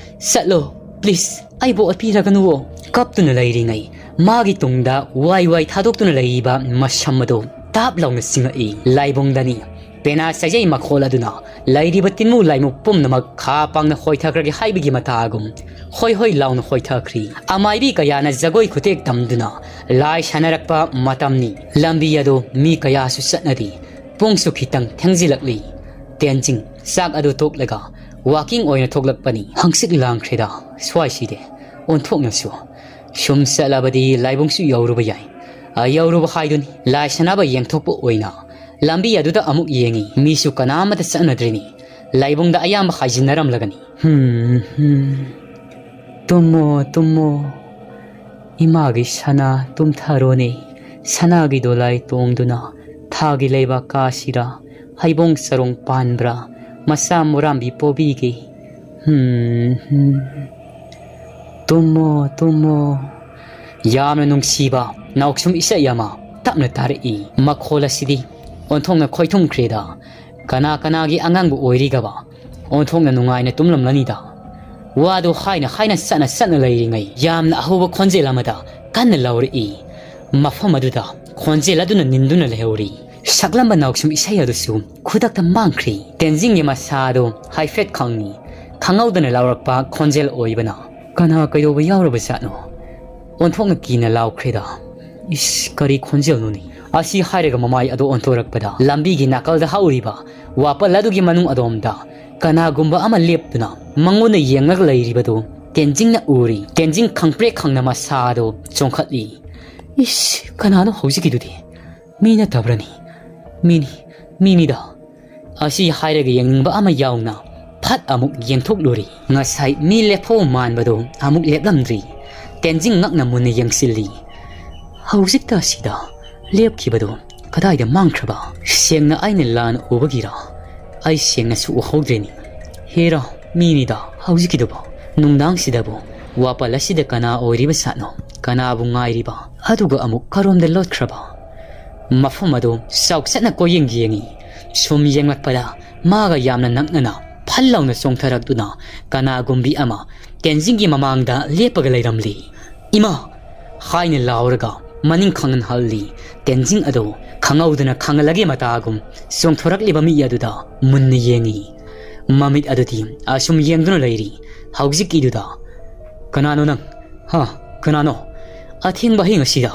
ꯆꯠꯂꯣ, please, ꯑꯩꯕꯨ ꯑꯣꯠꯄꯤꯔꯒꯅꯨꯋꯣ꯫" ꯀꯞꯇꯨꯅ ꯂꯩꯔꯤꯉꯩ ꯃꯥꯒꯤ ꯇꯨꯡꯗ ꯋꯥꯏ ꯋꯥꯏ ꯊꯥꯗꯣꯛꯇꯨꯅ ꯂꯩꯔꯤꯕ ꯃꯁꯝ ꯑꯗꯨ ꯇꯥꯞ ꯂꯥꯎꯅ ꯆꯤꯡꯉꯛꯏ꯫ ꯂꯥꯏꯕꯨꯡꯗꯅꯤ꯫ ꯄꯦꯅꯥ ꯆꯩꯖꯩ ꯃꯈꯣꯜ ꯑꯗꯨꯅ ꯂꯩꯔꯤꯕ ꯇꯤꯟꯃꯨ ꯂꯥꯏꯃꯨ ꯄꯨꯝꯅꯃꯛ ꯈꯥ ꯄꯥꯡꯅ ꯍꯣꯏꯊꯈ꯭ꯔꯒꯦ ꯍꯥꯏꯕꯒꯤ ꯃꯇꯥꯒꯨꯝ ꯍꯣꯏ ꯍꯣꯏ ꯂꯥꯎꯅ ꯍꯣꯏꯊꯈ꯭ꯔꯤ꯫ ꯑꯃꯥꯏꯕꯤ ꯀꯌꯥꯅ ꯖꯒꯣꯏ ꯈꯨꯊꯦꯛ ꯇꯝꯗꯨꯅ ꯂꯥꯏ ꯁꯥꯟꯅꯔꯛꯄ ꯃꯇꯝꯅꯤ꯫ ꯂꯝꯕꯤ ꯑꯗꯨ ꯃꯤ ꯀꯌꯥꯁꯨ ꯆꯠꯅꯔꯤ꯫ ꯄꯨꯡꯁꯨ ꯈꯤꯇꯪ ꯊꯦꯡꯖꯤꯜꯂꯛꯂꯤ꯫ ꯇꯦꯟꯖꯤꯡ ꯆꯥꯛ ꯑꯗꯨ ꯇꯣꯛꯂꯒ ꯋꯥꯀꯤꯡ ꯑꯣꯏꯅ ꯊꯣꯛꯂꯛꯄꯅꯤ꯫ ꯍꯪꯆꯤꯠ ꯂꯥꯡꯈ꯭ꯔꯦꯗ ꯁ꯭ꯋꯥꯏꯁꯤꯗꯤ꯫ ꯑꯣꯟꯊꯣꯛꯅꯁꯨ꯫ ꯁꯨꯝ ꯆꯠꯂꯕꯗꯤ ꯂꯥꯏꯕꯨꯡꯁꯨ ꯌꯧꯔꯨꯕ ꯌꯥꯏ꯫ ꯑ, ꯌꯧꯔꯨꯕ ꯍꯥꯏꯗꯨꯅꯤ꯫ ꯂꯥꯏ ꯁꯥꯟꯅꯕ ꯌꯦꯡꯊꯣꯛꯄ ꯑꯣꯏꯅ ꯂꯝꯕꯤ ꯑꯗꯨꯗ ꯑꯃꯨꯛ ꯌꯦꯡꯉꯤ꯫ ꯃꯤꯁꯨ ꯀꯅꯥ ꯑꯃꯠꯇ ꯆꯠꯅꯗ꯭ꯔꯤꯅꯤ꯫ ꯂꯥꯏꯕꯨꯡꯗ ꯑꯌꯥꯝꯕ ꯍꯥꯏꯖꯤꯟꯅꯔꯝꯂꯒꯅꯤ꯫ ꯍꯝ, ꯍꯝ꯫ ꯇꯨꯝꯃꯣ, ꯇꯨꯝꯃꯣ꯫ ꯏꯃꯥꯒꯤ ꯁꯅꯥ ꯇꯨꯝꯊꯔꯣꯅꯦ꯫ ꯁꯅꯥꯒꯤ ꯗꯣꯂꯥꯏ ꯇꯣꯡꯗꯨꯅ ꯊꯥꯒꯤ ꯂꯩꯕꯥꯛ ꯀꯥꯁꯤꯔ? ꯍꯩꯕꯣꯡ ꯆꯔꯣꯡ ꯄꯥꯟꯕ꯭ꯔꯥ? ꯃꯆꯥ ꯃꯨꯔꯥꯝꯕꯤ ꯄꯣꯕꯤꯒꯦ꯫ ꯍꯝ, ꯍꯝ꯫ ꯇꯨꯝꯃꯣ, ꯇꯨꯝꯃꯣ꯫ ꯌꯥꯝꯅ ꯅꯨꯡꯁꯤꯕ ꯅꯥꯎꯁꯨꯝ ꯏꯁꯩ ꯑꯃ ꯇꯞꯅ ꯇꯥꯔꯛꯏ꯫ ꯃꯈꯣꯜ ꯑꯁꯤꯗꯤ ꯑꯣꯟꯊꯣꯛꯅ ꯈꯣꯏꯊꯨꯝꯈ꯭ꯔꯦꯗ꯫ ꯀꯅꯥ ꯀꯅꯥꯒꯤ ꯑꯉꯥꯡꯕꯨ ꯑꯣꯏꯔꯤꯒꯕ? ꯑꯣꯟꯊꯣꯛꯅ ꯅꯨꯡꯉꯥꯏꯅ ꯇꯨꯝꯂꯝꯂꯅꯤꯗ꯫ ꯋꯥꯗꯨ ꯍꯥꯏꯅ ꯍꯥꯏꯅ ꯆꯠꯅ ꯆꯠꯅ ꯂꯩꯔꯤꯉꯩ, ꯌꯥꯝꯅ ꯑꯍꯧꯕ ꯈꯣꯟꯖꯦꯜ ꯑꯃꯗ ꯀꯟꯅ ꯂꯥꯎꯔꯛꯏ꯫ ꯃꯐꯝ ꯑꯗꯨꯗ ꯈꯣꯟꯖꯦꯜ ꯑꯗꯨꯅ ꯅꯤꯟꯗꯨꯅ ꯂꯩꯍꯧꯔꯤ꯫ ꯁꯛꯂꯝꯕ ꯅꯥꯎꯁꯨꯝ ꯏꯁꯩ ꯑꯗꯨꯁꯨ ꯈꯨꯗꯛꯇ ꯃꯥꯡꯈ꯭ꯔꯤ꯫ ꯇꯦꯟꯖꯤꯡꯒꯤ ꯃꯁꯥ ꯑꯗꯨ ꯍꯥꯏꯐꯦꯠ ꯈꯪꯉꯤ꯫ ꯈꯪꯍꯧꯗꯅ ꯂꯥꯎꯔꯛꯄ ꯈꯣꯟꯖꯦꯜ ꯑꯣꯏꯕꯅ, "ꯀꯅꯥ ꯀꯩꯗꯧꯕ ꯌꯥꯎꯔꯕ ꯖꯥꯠꯅꯣ?" ꯑꯣꯟꯊꯣꯛꯅ ꯀꯤꯅ ꯂꯥꯎꯈ꯭ꯔꯦꯗ꯫ "ꯏꯁ, ꯀꯔꯤ ꯈꯣꯟꯖꯦꯜꯅꯣꯅꯦ?" ꯑꯁꯤ ꯍꯥꯏꯔꯒ ꯃꯃꯥꯏ ꯑꯗꯨ ꯑꯣꯟꯊꯣꯔꯛꯄꯗ, ꯂꯝꯕꯤꯒꯤ ꯅꯥꯀꯜꯗ ꯍꯧꯔꯤꯕ ꯋꯥꯄꯜ ꯑꯗꯨꯒꯤ ꯃꯅꯨꯡ ꯑꯗꯣꯝꯗ ꯀꯅꯥꯒꯨꯝꯕ ꯑꯃ ꯂꯦꯞꯇꯨꯅ ꯃꯉꯣꯟꯗ ꯌꯦꯡꯂꯒ ꯂꯩꯔꯤꯕꯗꯨ ꯇꯦꯟꯖꯤꯡꯅ ꯎꯔꯤ꯫ ꯇꯦꯟꯖꯤꯡ ꯈꯪꯄ꯭ꯔꯦꯛ ꯈꯪꯅ ꯃꯁꯥ ꯑꯗꯨ ꯆꯣꯡꯈꯠꯂꯤ꯫ "ꯏꯁ, ꯀꯅꯥꯅꯣ ꯍꯧꯖꯤꯛꯀꯤꯗꯨꯗꯤ? ꯃꯤ ꯅꯠꯇꯕ꯭ꯔꯅꯤ? ꯃꯤꯅꯤ, ꯃꯤꯅꯤꯗ!" ꯑꯁꯤ ꯍꯥꯏꯔꯒ ꯌꯦꯡꯅꯤꯡꯕ ꯑꯃ ꯌꯥꯎꯅ ꯐꯠ ꯑꯃꯨꯛ ꯌꯦꯡꯊꯣꯛꯂꯨꯔꯤ꯫ ꯉꯁꯥꯏ ꯃꯤ ꯂꯦꯞꯐꯧ ꯃꯥꯟꯕꯗꯨ ꯑꯃꯨꯛ ꯂꯦꯞꯂꯝꯗ꯭ꯔꯤ꯫ ꯇꯦꯟꯖꯤꯡ ꯉꯛꯅ ꯃꯨꯟꯅ ꯌꯦꯡꯁꯤꯜꯂꯤ꯫ "ꯍꯧꯖꯤꯛꯇ ꯑꯁꯤꯗ ꯂꯦꯞꯈꯤꯕꯗꯨ ꯀꯗꯥꯏꯗ ꯃꯥꯡꯈ꯭ꯔꯕ? ꯁꯦꯡꯅ ꯑꯩꯅ ꯂꯥꯟꯅ ꯎꯕꯒꯤꯔ? ꯑꯩ ꯁꯦꯡꯅꯁꯨ ꯎꯍꯧꯗ꯭ꯔꯦꯅꯤ꯫ ꯍꯦꯔꯥ, ꯃꯤꯅꯤꯗ ꯍꯧꯖꯤꯛꯀꯤꯗꯨꯕꯨ꯫ ꯅꯨꯡꯗꯥꯡꯁꯤꯗꯕꯨ ꯋꯥꯄꯜ ꯑꯁꯤꯗ ꯀꯅꯥ ꯑꯣꯏꯔꯤꯕ ꯖꯥꯠꯅꯣ? ꯀꯅꯥꯕꯨ ꯉꯥꯏꯔꯤꯕ? ꯑꯗꯨꯒ ꯑꯃꯨꯛ ꯀꯔꯣꯝꯗ ꯂꯣꯠꯈ꯭ꯔꯕ?" ꯃꯐꯝ ꯑꯗꯨ ꯆꯥꯎꯁꯠꯅ ꯀꯣꯏꯌꯦꯡ ꯌꯦꯡꯉꯤ꯫ ꯁꯨꯝ ꯌꯦꯡꯂꯛꯄꯗ ꯃꯥꯒ ꯌꯥꯝꯅ ꯅꯛꯅꯅ ꯐꯜ ꯂꯥꯎꯅ ꯆꯣꯡꯊꯔꯛꯇꯨꯅ ꯀꯅꯥꯒꯨꯝꯕꯤ ꯑꯃ ꯇꯦꯟꯖꯤꯡꯒꯤ ꯃꯃꯥꯡꯗ ꯂꯦꯞꯄꯒ ꯂꯩꯔꯝꯂꯤ꯫ "ꯏꯃꯥ!" ꯍꯥꯏꯅ ꯂꯥꯎꯔꯒ ꯃꯅꯤꯡ ꯈꯪꯍꯟꯍꯜꯂꯤ꯫ ꯇꯦꯟꯖꯤꯡ ꯑꯗꯨ ꯈꯪꯍꯧꯗꯅ ꯈꯪꯍꯜꯂꯒꯦ ꯃꯇꯥꯒꯨꯝ ꯆꯣꯡꯊꯣꯔꯛꯂꯤꯕ ꯃꯤ ꯑꯗꯨꯗ ꯃꯨꯟꯅ ꯌꯦꯡꯉꯤ꯫ ꯃꯃꯤꯠ ꯑꯗꯨꯗꯤ ꯑꯁꯨꯝ ꯌꯦꯡꯗꯨꯅ ꯂꯩꯔꯤ꯫ ꯍꯧꯖꯤꯛꯀꯤꯗꯨꯗ, "ꯀꯅꯥꯅꯣ ꯅꯪ? ꯍꯥ? ꯀꯅꯥꯅꯣ? ꯑꯊꯦꯡꯕ ꯑꯍꯤꯡ ꯑꯁꯤꯗ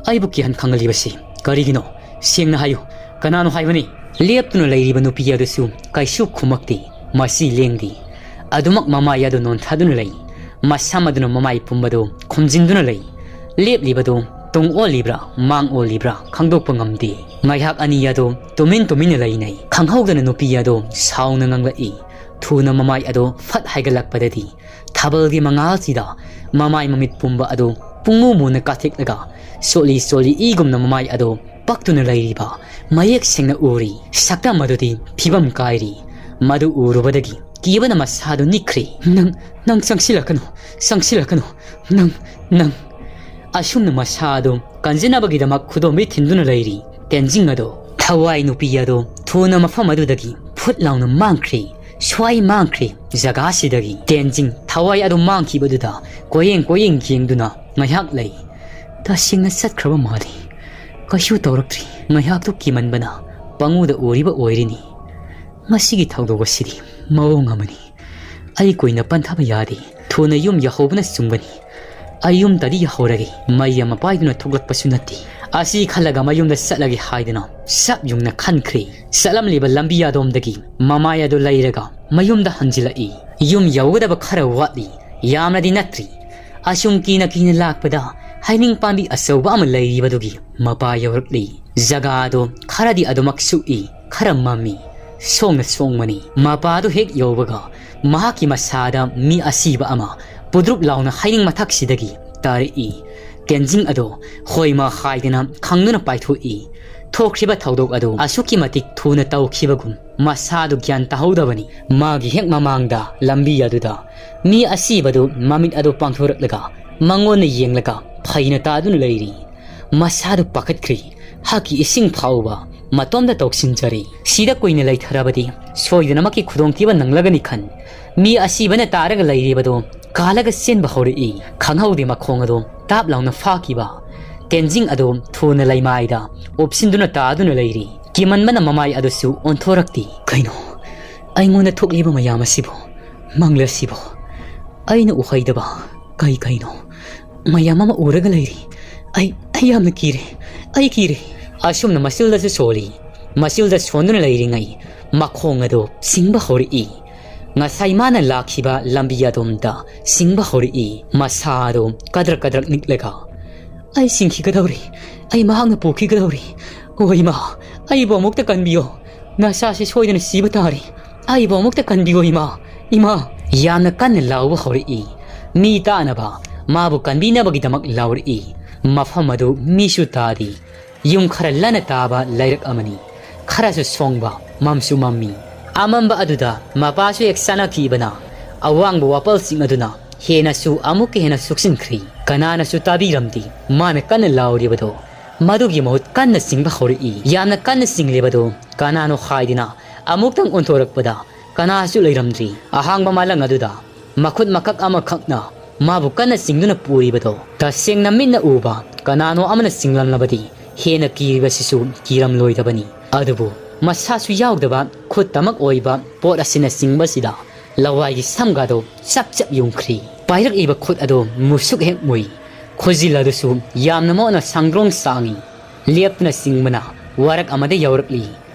ꯑꯩꯕꯨ ꯀꯤꯍꯟ ꯈꯪꯍꯜꯂꯤꯕꯁꯤ ꯀꯔꯤꯒꯤꯅꯣ? ꯁꯦꯡꯅ ꯍꯥꯏꯌꯨ, ꯀꯅꯥꯅꯣ ꯍꯥꯏꯕꯅꯤ?" ꯂꯦꯞꯇꯨꯅ ꯂꯩꯔꯤꯕ ꯅꯨꯄꯤ ꯑꯗꯨꯁꯨ ꯀꯩꯁꯨ ꯈꯨꯝꯃꯛꯇꯦ꯫ ꯃꯁꯤ ꯂꯦꯡꯗꯦ꯫ ꯑꯗꯨꯃꯛ ꯃꯃꯥꯏ ꯑꯗꯨ ꯅꯣꯟꯊꯗꯨꯅ ꯂꯩ꯫ ꯃꯁꯝ ꯑꯗꯨꯅ ꯃꯃꯥꯏ ꯄꯨꯝꯕꯗꯨ ꯈꯨꯝꯖꯤꯟꯗꯨꯅ ꯂꯩ꯫ ꯂꯦꯞꯂꯤꯕꯗꯨ ꯇꯨꯡ ꯑꯣꯜꯂꯤꯕ꯭ꯔꯥ, ꯃꯥꯡ ꯑꯣꯜꯂꯤꯕ꯭ꯔꯥ ꯈꯪꯗꯣꯛꯄ ꯉꯝꯗꯦ꯫ ꯉꯥꯏꯍꯥꯛ ꯑꯅꯤ ꯑꯗꯨ ꯇꯨꯃꯤꯟ ꯇꯨꯃꯤꯟꯅ ꯂꯩꯅꯩ꯫ ꯈꯪꯍꯧꯗꯅ ꯅꯨꯄꯤ ꯑꯗꯨ ꯁꯥꯎꯅ ꯉꯥꯡꯂꯛꯏ꯫ ꯊꯨꯅ ꯃꯃꯥꯏ ꯑꯗꯨ ꯐꯠ ꯍꯥꯏꯒꯠꯂꯛꯄꯗꯗꯤ, ꯊꯥꯕꯜꯒꯤ ꯃꯉꯥꯜꯁꯤꯗ ꯃꯃꯥꯏ ꯃꯃꯤꯠ ꯄꯨꯝꯕ ꯑꯗꯨ ꯄꯨꯡꯃꯨ ꯃꯨꯅ ꯀꯥꯊꯦꯛꯂꯒ ꯆꯣꯠꯂꯤ ꯆꯣꯠꯂꯤ ꯏꯒꯨꯝꯅ ꯃꯃꯥꯏ ꯑꯗꯨ ꯄꯛꯇꯨꯅ ꯂꯩꯔꯤꯕ ꯃꯌꯦꯛ ꯁꯦꯡꯅ ꯎꯔꯤ꯫ ꯁꯛꯇꯝ ꯑꯗꯨꯗꯤ ꯐꯤꯕꯝ ꯀꯥꯏꯔꯤ꯫ ꯃꯗꯨ ꯎꯔꯨꯕꯗꯒꯤ ꯀꯤꯕꯅ ꯃꯁꯥꯗꯨ ꯅꯤꯛꯈ꯭ꯔꯦ꯫ "ꯅꯪ, ꯅꯪ ꯆꯪꯁꯤꯜꯂꯛꯀꯅꯨ, ꯆꯪꯁꯤꯜꯂꯛꯀꯅꯨ, ꯅꯪ, ꯅꯪ!" ꯑꯁꯨꯝꯅ ꯃꯁꯥꯗꯨ ꯀꯟꯖꯅꯕꯒꯤꯗꯃꯛ ꯈꯨꯗꯣꯝꯕꯤ ꯊꯤꯟꯗꯨꯅ ꯂꯩꯔꯤ꯫ ꯇꯦꯟꯖꯤꯡ ꯑꯗꯨ, ꯊꯋꯥꯏ ꯅꯨꯄꯤ ꯑꯗꯨ ꯊꯨꯅ ꯃꯐꯝ ꯑꯗꯨꯗꯒꯤ ꯐꯨꯠ ꯂꯥꯎꯅ ꯃꯥꯡꯈ꯭ꯔꯦ꯫ ꯁ꯭ꯋꯥꯏ ꯃꯥꯡꯈ꯭ꯔꯦ꯫ ꯖꯒꯥꯁꯤꯗꯒꯤ ꯇꯦꯟꯖꯤꯡ ꯊꯋꯥꯏ ꯑꯗꯨ ꯃꯥꯡꯈꯤꯕꯗꯨꯗ ꯀꯣꯏꯌꯦꯡ ꯀꯣꯏꯌꯦꯡ ꯌꯦꯡꯗꯨꯅ ꯉꯥꯏꯍꯥꯛ ꯂꯩ꯫ ꯇꯁꯦꯡꯅ ꯆꯠꯈ꯭ꯔꯕ ꯃꯥꯜꯂꯤ꯫ ꯀꯩꯁꯨ ꯇꯧꯔꯛꯇ꯭ꯔꯤ꯫ ꯉꯥꯏꯍꯥꯛꯇꯨ ꯀꯤꯃꯟꯕꯅ ꯄꯪꯎꯗ ꯎꯔꯤꯕ ꯑꯣꯏꯔꯤꯅꯤ꯫ ꯉꯁꯤꯒꯤ ꯊꯧꯗꯣꯛ ꯑꯁꯤꯗꯤ ꯃꯑꯣꯡ ꯑꯃꯅꯤ꯫ ꯑꯩ ꯀꯨꯏꯅ ꯄꯟꯊꯕ ꯌꯥꯗꯦ꯫ ꯊꯨꯅ ꯌꯨꯝ ꯌꯧꯍꯧꯕꯅ ꯆꯨꯝꯒꯅꯤ꯫ ꯑꯩ ꯌꯨꯝꯗꯗꯤ ꯌꯧꯍꯧꯔꯒꯦ꯫ ꯃꯩ ꯑꯃ ꯄꯥꯏꯗꯨꯅ ꯊꯣꯛꯂꯛꯄꯁꯨ ꯅꯠꯇꯦ꯫ ꯑꯁꯤ ꯈꯜꯂꯒ ꯃꯌꯨꯝꯗ ꯆꯠꯂꯒꯦ ꯍꯥꯏꯗꯨꯅ ꯁꯞ ꯌꯨꯡꯅ ꯈꯟꯈ꯭ꯔꯦ꯫ ꯆꯠꯂꯝꯂꯤꯕ ꯂꯝꯕꯤ ꯑꯗꯣꯝꯗꯒꯤ ꯃꯃꯥꯏ ꯑꯗꯨ ꯂꯩꯔꯒ ꯃꯌꯨꯝꯗ ꯍꯟꯖꯤꯜꯂꯛꯏ꯫ ꯌꯨꯝ ꯌꯧꯒꯗꯕ ꯈꯔ ꯋꯥꯠꯂꯤ꯫ ꯌꯥꯝꯅꯗꯤ ꯅꯠꯇ꯭ꯔꯤ꯫ ꯑꯁꯨꯝ ꯀꯤꯅ ꯀꯤꯅ ꯂꯥꯛꯄꯗ ꯍꯩꯅꯤꯡ ꯄꯥꯝꯕꯤ ꯑꯆꯧꯕ ꯑꯃ ꯂꯩꯔꯤꯕꯗꯨꯒꯤ ꯃꯄꯥ ꯌꯧꯔꯛꯂꯤ꯫ ꯖꯒꯥ ꯑꯗꯨ ꯈꯔꯗꯤ ꯑꯗꯨꯃꯛ ꯁꯨꯛꯏ, ꯈꯔ ꯃꯝꯃꯤ, ꯁꯣꯡꯅ ꯁꯣꯡꯕꯅꯤ꯫ ꯃꯄꯥꯗꯨ ꯍꯦꯛ ꯌꯧꯕꯒ ꯃꯍꯥꯛꯀꯤ ꯃꯁꯥꯗ ꯃꯤ ꯑꯁꯤꯕ ꯑꯃ ꯄꯨꯗ꯭ꯔꯨꯞ ꯂꯥꯎꯅ ꯍꯩꯅꯤꯡ ꯃꯊꯛꯁꯤꯗꯒꯤ ꯇꯥꯔꯛꯏ꯫ ꯇꯦꯟꯖꯤꯡ ꯑꯗꯨ ꯍꯣꯏꯃ ꯍꯥꯏꯗꯅ ꯈꯪꯗꯨꯅ ꯄꯥꯏꯊꯣꯛꯏ꯫ ꯊꯣꯛꯈ꯭ꯔꯤꯕ ꯊꯧꯗꯣꯛ ꯑꯗꯨ ꯑꯁꯨꯛꯀꯤ ꯃꯇꯤꯛ ꯊꯨꯅ ꯇꯧꯈꯤꯕꯒꯨꯝ ꯃꯁꯥꯗꯨ ꯒ꯭ꯌꯥꯟ ꯇꯥꯍꯧꯗꯕꯅꯤ꯫ ꯃꯥꯒꯤ ꯍꯦꯛ ꯃꯃꯥꯡꯗ ꯂꯝꯕꯤ ꯑꯗꯨꯗ ꯃꯤ ꯑꯁꯤꯕꯗꯨ ꯃꯃꯤꯠ ꯑꯗꯨ ꯄꯥꯡꯊꯣꯔꯛꯂꯒ ꯃꯉꯣꯟꯗ ꯌꯦꯡꯂꯒ ꯐꯩꯅ ꯇꯥꯗꯨꯅ ꯂꯩꯔꯤ꯫ ꯃꯁꯥꯗꯨ ꯄꯥꯈꯠꯈ꯭ꯔꯤ꯫ ꯍꯛꯀꯤ ꯏꯁꯤꯡ ꯐꯥꯎꯕ ꯃꯇꯣꯝꯗ ꯇꯧꯁꯤꯟꯖꯔꯤ꯫ ꯁꯤꯗ ꯀꯨꯏꯅ ꯂꯩꯊꯔꯕꯗꯤ ꯁꯣꯏꯗꯅꯃꯛꯀꯤ ꯈꯨꯗꯣꯡꯊꯤꯕ ꯅꯪꯂꯒꯅꯤ ꯈꯟ ꯃꯤ ꯑꯁꯤꯕꯅ ꯇꯥꯔꯒ ꯂꯩꯔꯤꯕꯗꯨ ꯀꯥꯜꯂꯒ ꯆꯦꯟꯕ ꯍꯧꯔꯛꯏ꯫ ꯈꯪꯍꯧꯗꯦ ꯃꯈꯣꯡ ꯑꯗꯨ ꯇꯥꯞ ꯂꯥꯎꯅ ꯐꯥꯈꯤꯕ꯫ ꯇꯦꯟꯖꯤꯡ ꯑꯗꯨ ꯊꯨꯅ ꯂꯩꯃꯥꯏꯗ ꯎꯞꯁꯤꯟꯗꯨꯅ ꯇꯥꯗꯨꯅ ꯂꯩꯔꯤ꯫ ꯀꯤꯃꯟꯕꯅ ꯃꯃꯥꯏ ꯑꯗꯨꯁꯨ ꯑꯣꯟꯊꯣꯔꯛꯇꯦ꯫ "ꯀꯩꯅꯣ? ꯑꯩꯉꯣꯟꯗ ꯊꯣꯛꯂꯤꯕ ꯃꯌꯥꯝ ꯑꯁꯤꯕꯨ, ꯃꯪꯂ ꯑꯁꯤꯕꯨ, ꯑꯩꯅ ꯎꯍꯩꯗꯕ ꯀꯩ ꯀꯩꯅꯣ? ꯃꯌꯥꯝ ꯑꯃ ꯎꯔꯒ ꯂꯩꯔꯤ꯫ ꯑꯩ, ꯑꯩ ꯌꯥꯝꯅ ꯀꯤꯔꯦ꯫ ꯑꯩ ꯀꯤꯔꯦ!" ꯑꯁꯨꯝꯅ ꯃꯆꯤꯜꯗꯁꯨ ꯁꯣꯜꯂꯤ꯫ ꯃꯆꯤꯜꯗ ꯁꯣꯟꯗꯨꯅ ꯂꯩꯔꯤꯉꯩ ꯃꯈꯣꯡ ꯑꯗꯨ ꯁꯤꯡꯕ ꯍꯧꯔꯛꯏ꯫ ꯉꯁꯥꯏ ꯃꯥꯅ ꯂꯥꯛꯈꯤꯕ ꯂꯝꯕꯤ ꯑꯗꯣꯝꯗ ꯁꯤꯡꯕ ꯍꯧꯔꯛꯏ꯫ ꯃꯁꯥ ꯑꯗꯨ ꯀꯗ꯭ꯔꯛ ꯀꯗ꯭ꯔꯛ ꯅꯤꯛꯂꯒ, "ꯑꯩ ꯁꯤꯡꯈꯤꯒꯗꯧꯔꯤ꯫ ꯑꯩ ꯃꯍꯥꯛꯅ ꯄꯨꯈꯤꯒꯗꯧꯔꯤ꯫ ꯑꯣ ꯏꯃꯥ, ꯑꯩꯕꯨ ꯑꯃꯨꯛꯇ ꯀꯟꯕꯤꯌꯣ꯫ ꯅꯆꯥꯁꯤ ꯁꯣꯏꯗꯅ ꯁꯤꯕ ꯇꯥꯔꯦ꯫ ꯑꯩꯕꯨ ꯑꯃꯨꯛꯇ ꯀꯟꯕꯤꯌꯣ ꯏꯃꯥ, ꯏꯃꯥ!" ꯌꯥꯝꯅ ꯀꯟꯅ ꯂꯥꯎꯕ ꯍꯧꯔꯛꯏ꯫ ꯃꯤ ꯇꯥꯅꯕ ꯃꯥꯕꯨ ꯀꯟꯕꯤꯅꯕꯒꯤꯗꯃꯛ ꯂꯥꯎꯔꯛꯏ꯫ ꯃꯐꯝ ꯑꯗꯨ ꯃꯤꯁꯨ ꯇꯥꯗꯦ꯫ ꯌꯨꯝ ꯈꯔ ꯂꯟꯅ ꯇꯥꯕ ꯂꯩꯔꯛ ꯑꯃꯅꯤ꯫ ꯈꯔꯁꯨ ꯁꯣꯡꯕ, ꯃꯝꯁꯨ ꯃꯝꯃꯤ꯫ ꯑꯃꯝꯕ ꯑꯗꯨꯗ ꯃꯄꯥꯁꯨ ꯍꯦꯛ ꯆꯥꯅꯈꯤꯕꯅ ꯑꯋꯥꯡꯕ ꯋꯥꯄꯜꯁꯤꯡ ꯑꯗꯨꯅ ꯍꯦꯟꯅꯁꯨ ꯑꯃꯨꯛꯀ ꯍꯦꯟꯅ ꯁꯨꯛꯆꯤꯟꯈ꯭ꯔꯤ꯫ ꯀꯅꯥꯅꯁꯨ ꯇꯥꯕꯤꯔꯝꯗꯦ꯫ ꯃꯥꯅ ꯀꯟꯅ ꯂꯥꯎꯔꯤꯕꯗꯣ ꯃꯗꯨꯒꯤ ꯃꯍꯨꯠ ꯀꯟꯅ ꯆꯤꯡꯕ ꯍꯧꯔꯛꯏ꯫ ꯌꯥꯝꯅ ꯀꯟꯅ ꯆꯤꯡꯂꯤꯕꯗꯣ ꯀꯅꯥꯅꯣ ꯍꯥꯏꯗꯨꯅ ꯑꯃꯨꯛꯇꯪ ꯑꯣꯟꯊꯣꯔꯛꯄꯗ ꯀꯅꯥꯁꯨ ꯂꯩꯔꯝꯗ꯭ꯔꯤ꯫ ꯑꯍꯥꯡꯕ ꯃꯥꯂꯪ ꯑꯗꯨꯗ ꯃꯈꯨꯠ ꯃꯀꯛ ꯑꯃꯈꯛꯅ ꯃꯥꯕꯨ ꯀꯟꯅ ꯆꯤꯡꯗꯨꯅ ꯄꯨꯔꯤꯕꯗꯣ ꯇꯁꯦꯡꯅ ꯃꯤꯠꯅ ꯎꯕ ꯀꯅꯥꯅꯣ ꯑꯃꯅ ꯆꯤꯡꯂꯝꯂꯕꯗꯤ ꯍꯦꯟꯅ ꯀꯤꯔꯤꯕꯁꯤꯁꯨ ꯀꯤꯔꯝꯂꯣꯏꯗꯕꯅꯤ꯫ ꯑꯗꯨꯕꯨ ꯃꯁꯥꯁꯨ ꯌꯥꯎꯗꯕ ꯈꯨꯠꯇꯃꯛ ꯑꯣꯏꯕ ꯄꯣꯠ ꯑꯁꯤꯅ ꯆꯤꯡꯕꯁꯤꯗ ꯂꯋꯥꯏꯒꯤ ꯁꯝꯒꯥꯗꯣ ꯆꯞ ꯆꯞ ꯌꯨꯡꯈ꯭ꯔꯤ꯫ ꯄꯥꯏꯔꯛꯂꯤꯕ ꯈꯨꯠ ꯑꯗꯣ ꯃꯨꯁꯨꯛ ꯍꯦꯛ ꯃꯨꯏ꯫ ꯈꯨꯖꯤꯜ ꯑꯗꯨꯁꯨ ꯌꯥꯝꯅ ꯃꯣꯠꯅ ꯁꯥꯡꯗ꯭ꯔꯣꯡ ꯁꯥꯡꯏ꯫ ꯂꯦꯞꯇꯨꯅ ꯆꯤꯡꯕꯅ ꯋꯥꯔꯛ ꯑꯃꯗ ꯌꯧꯔꯛꯂꯤ꯫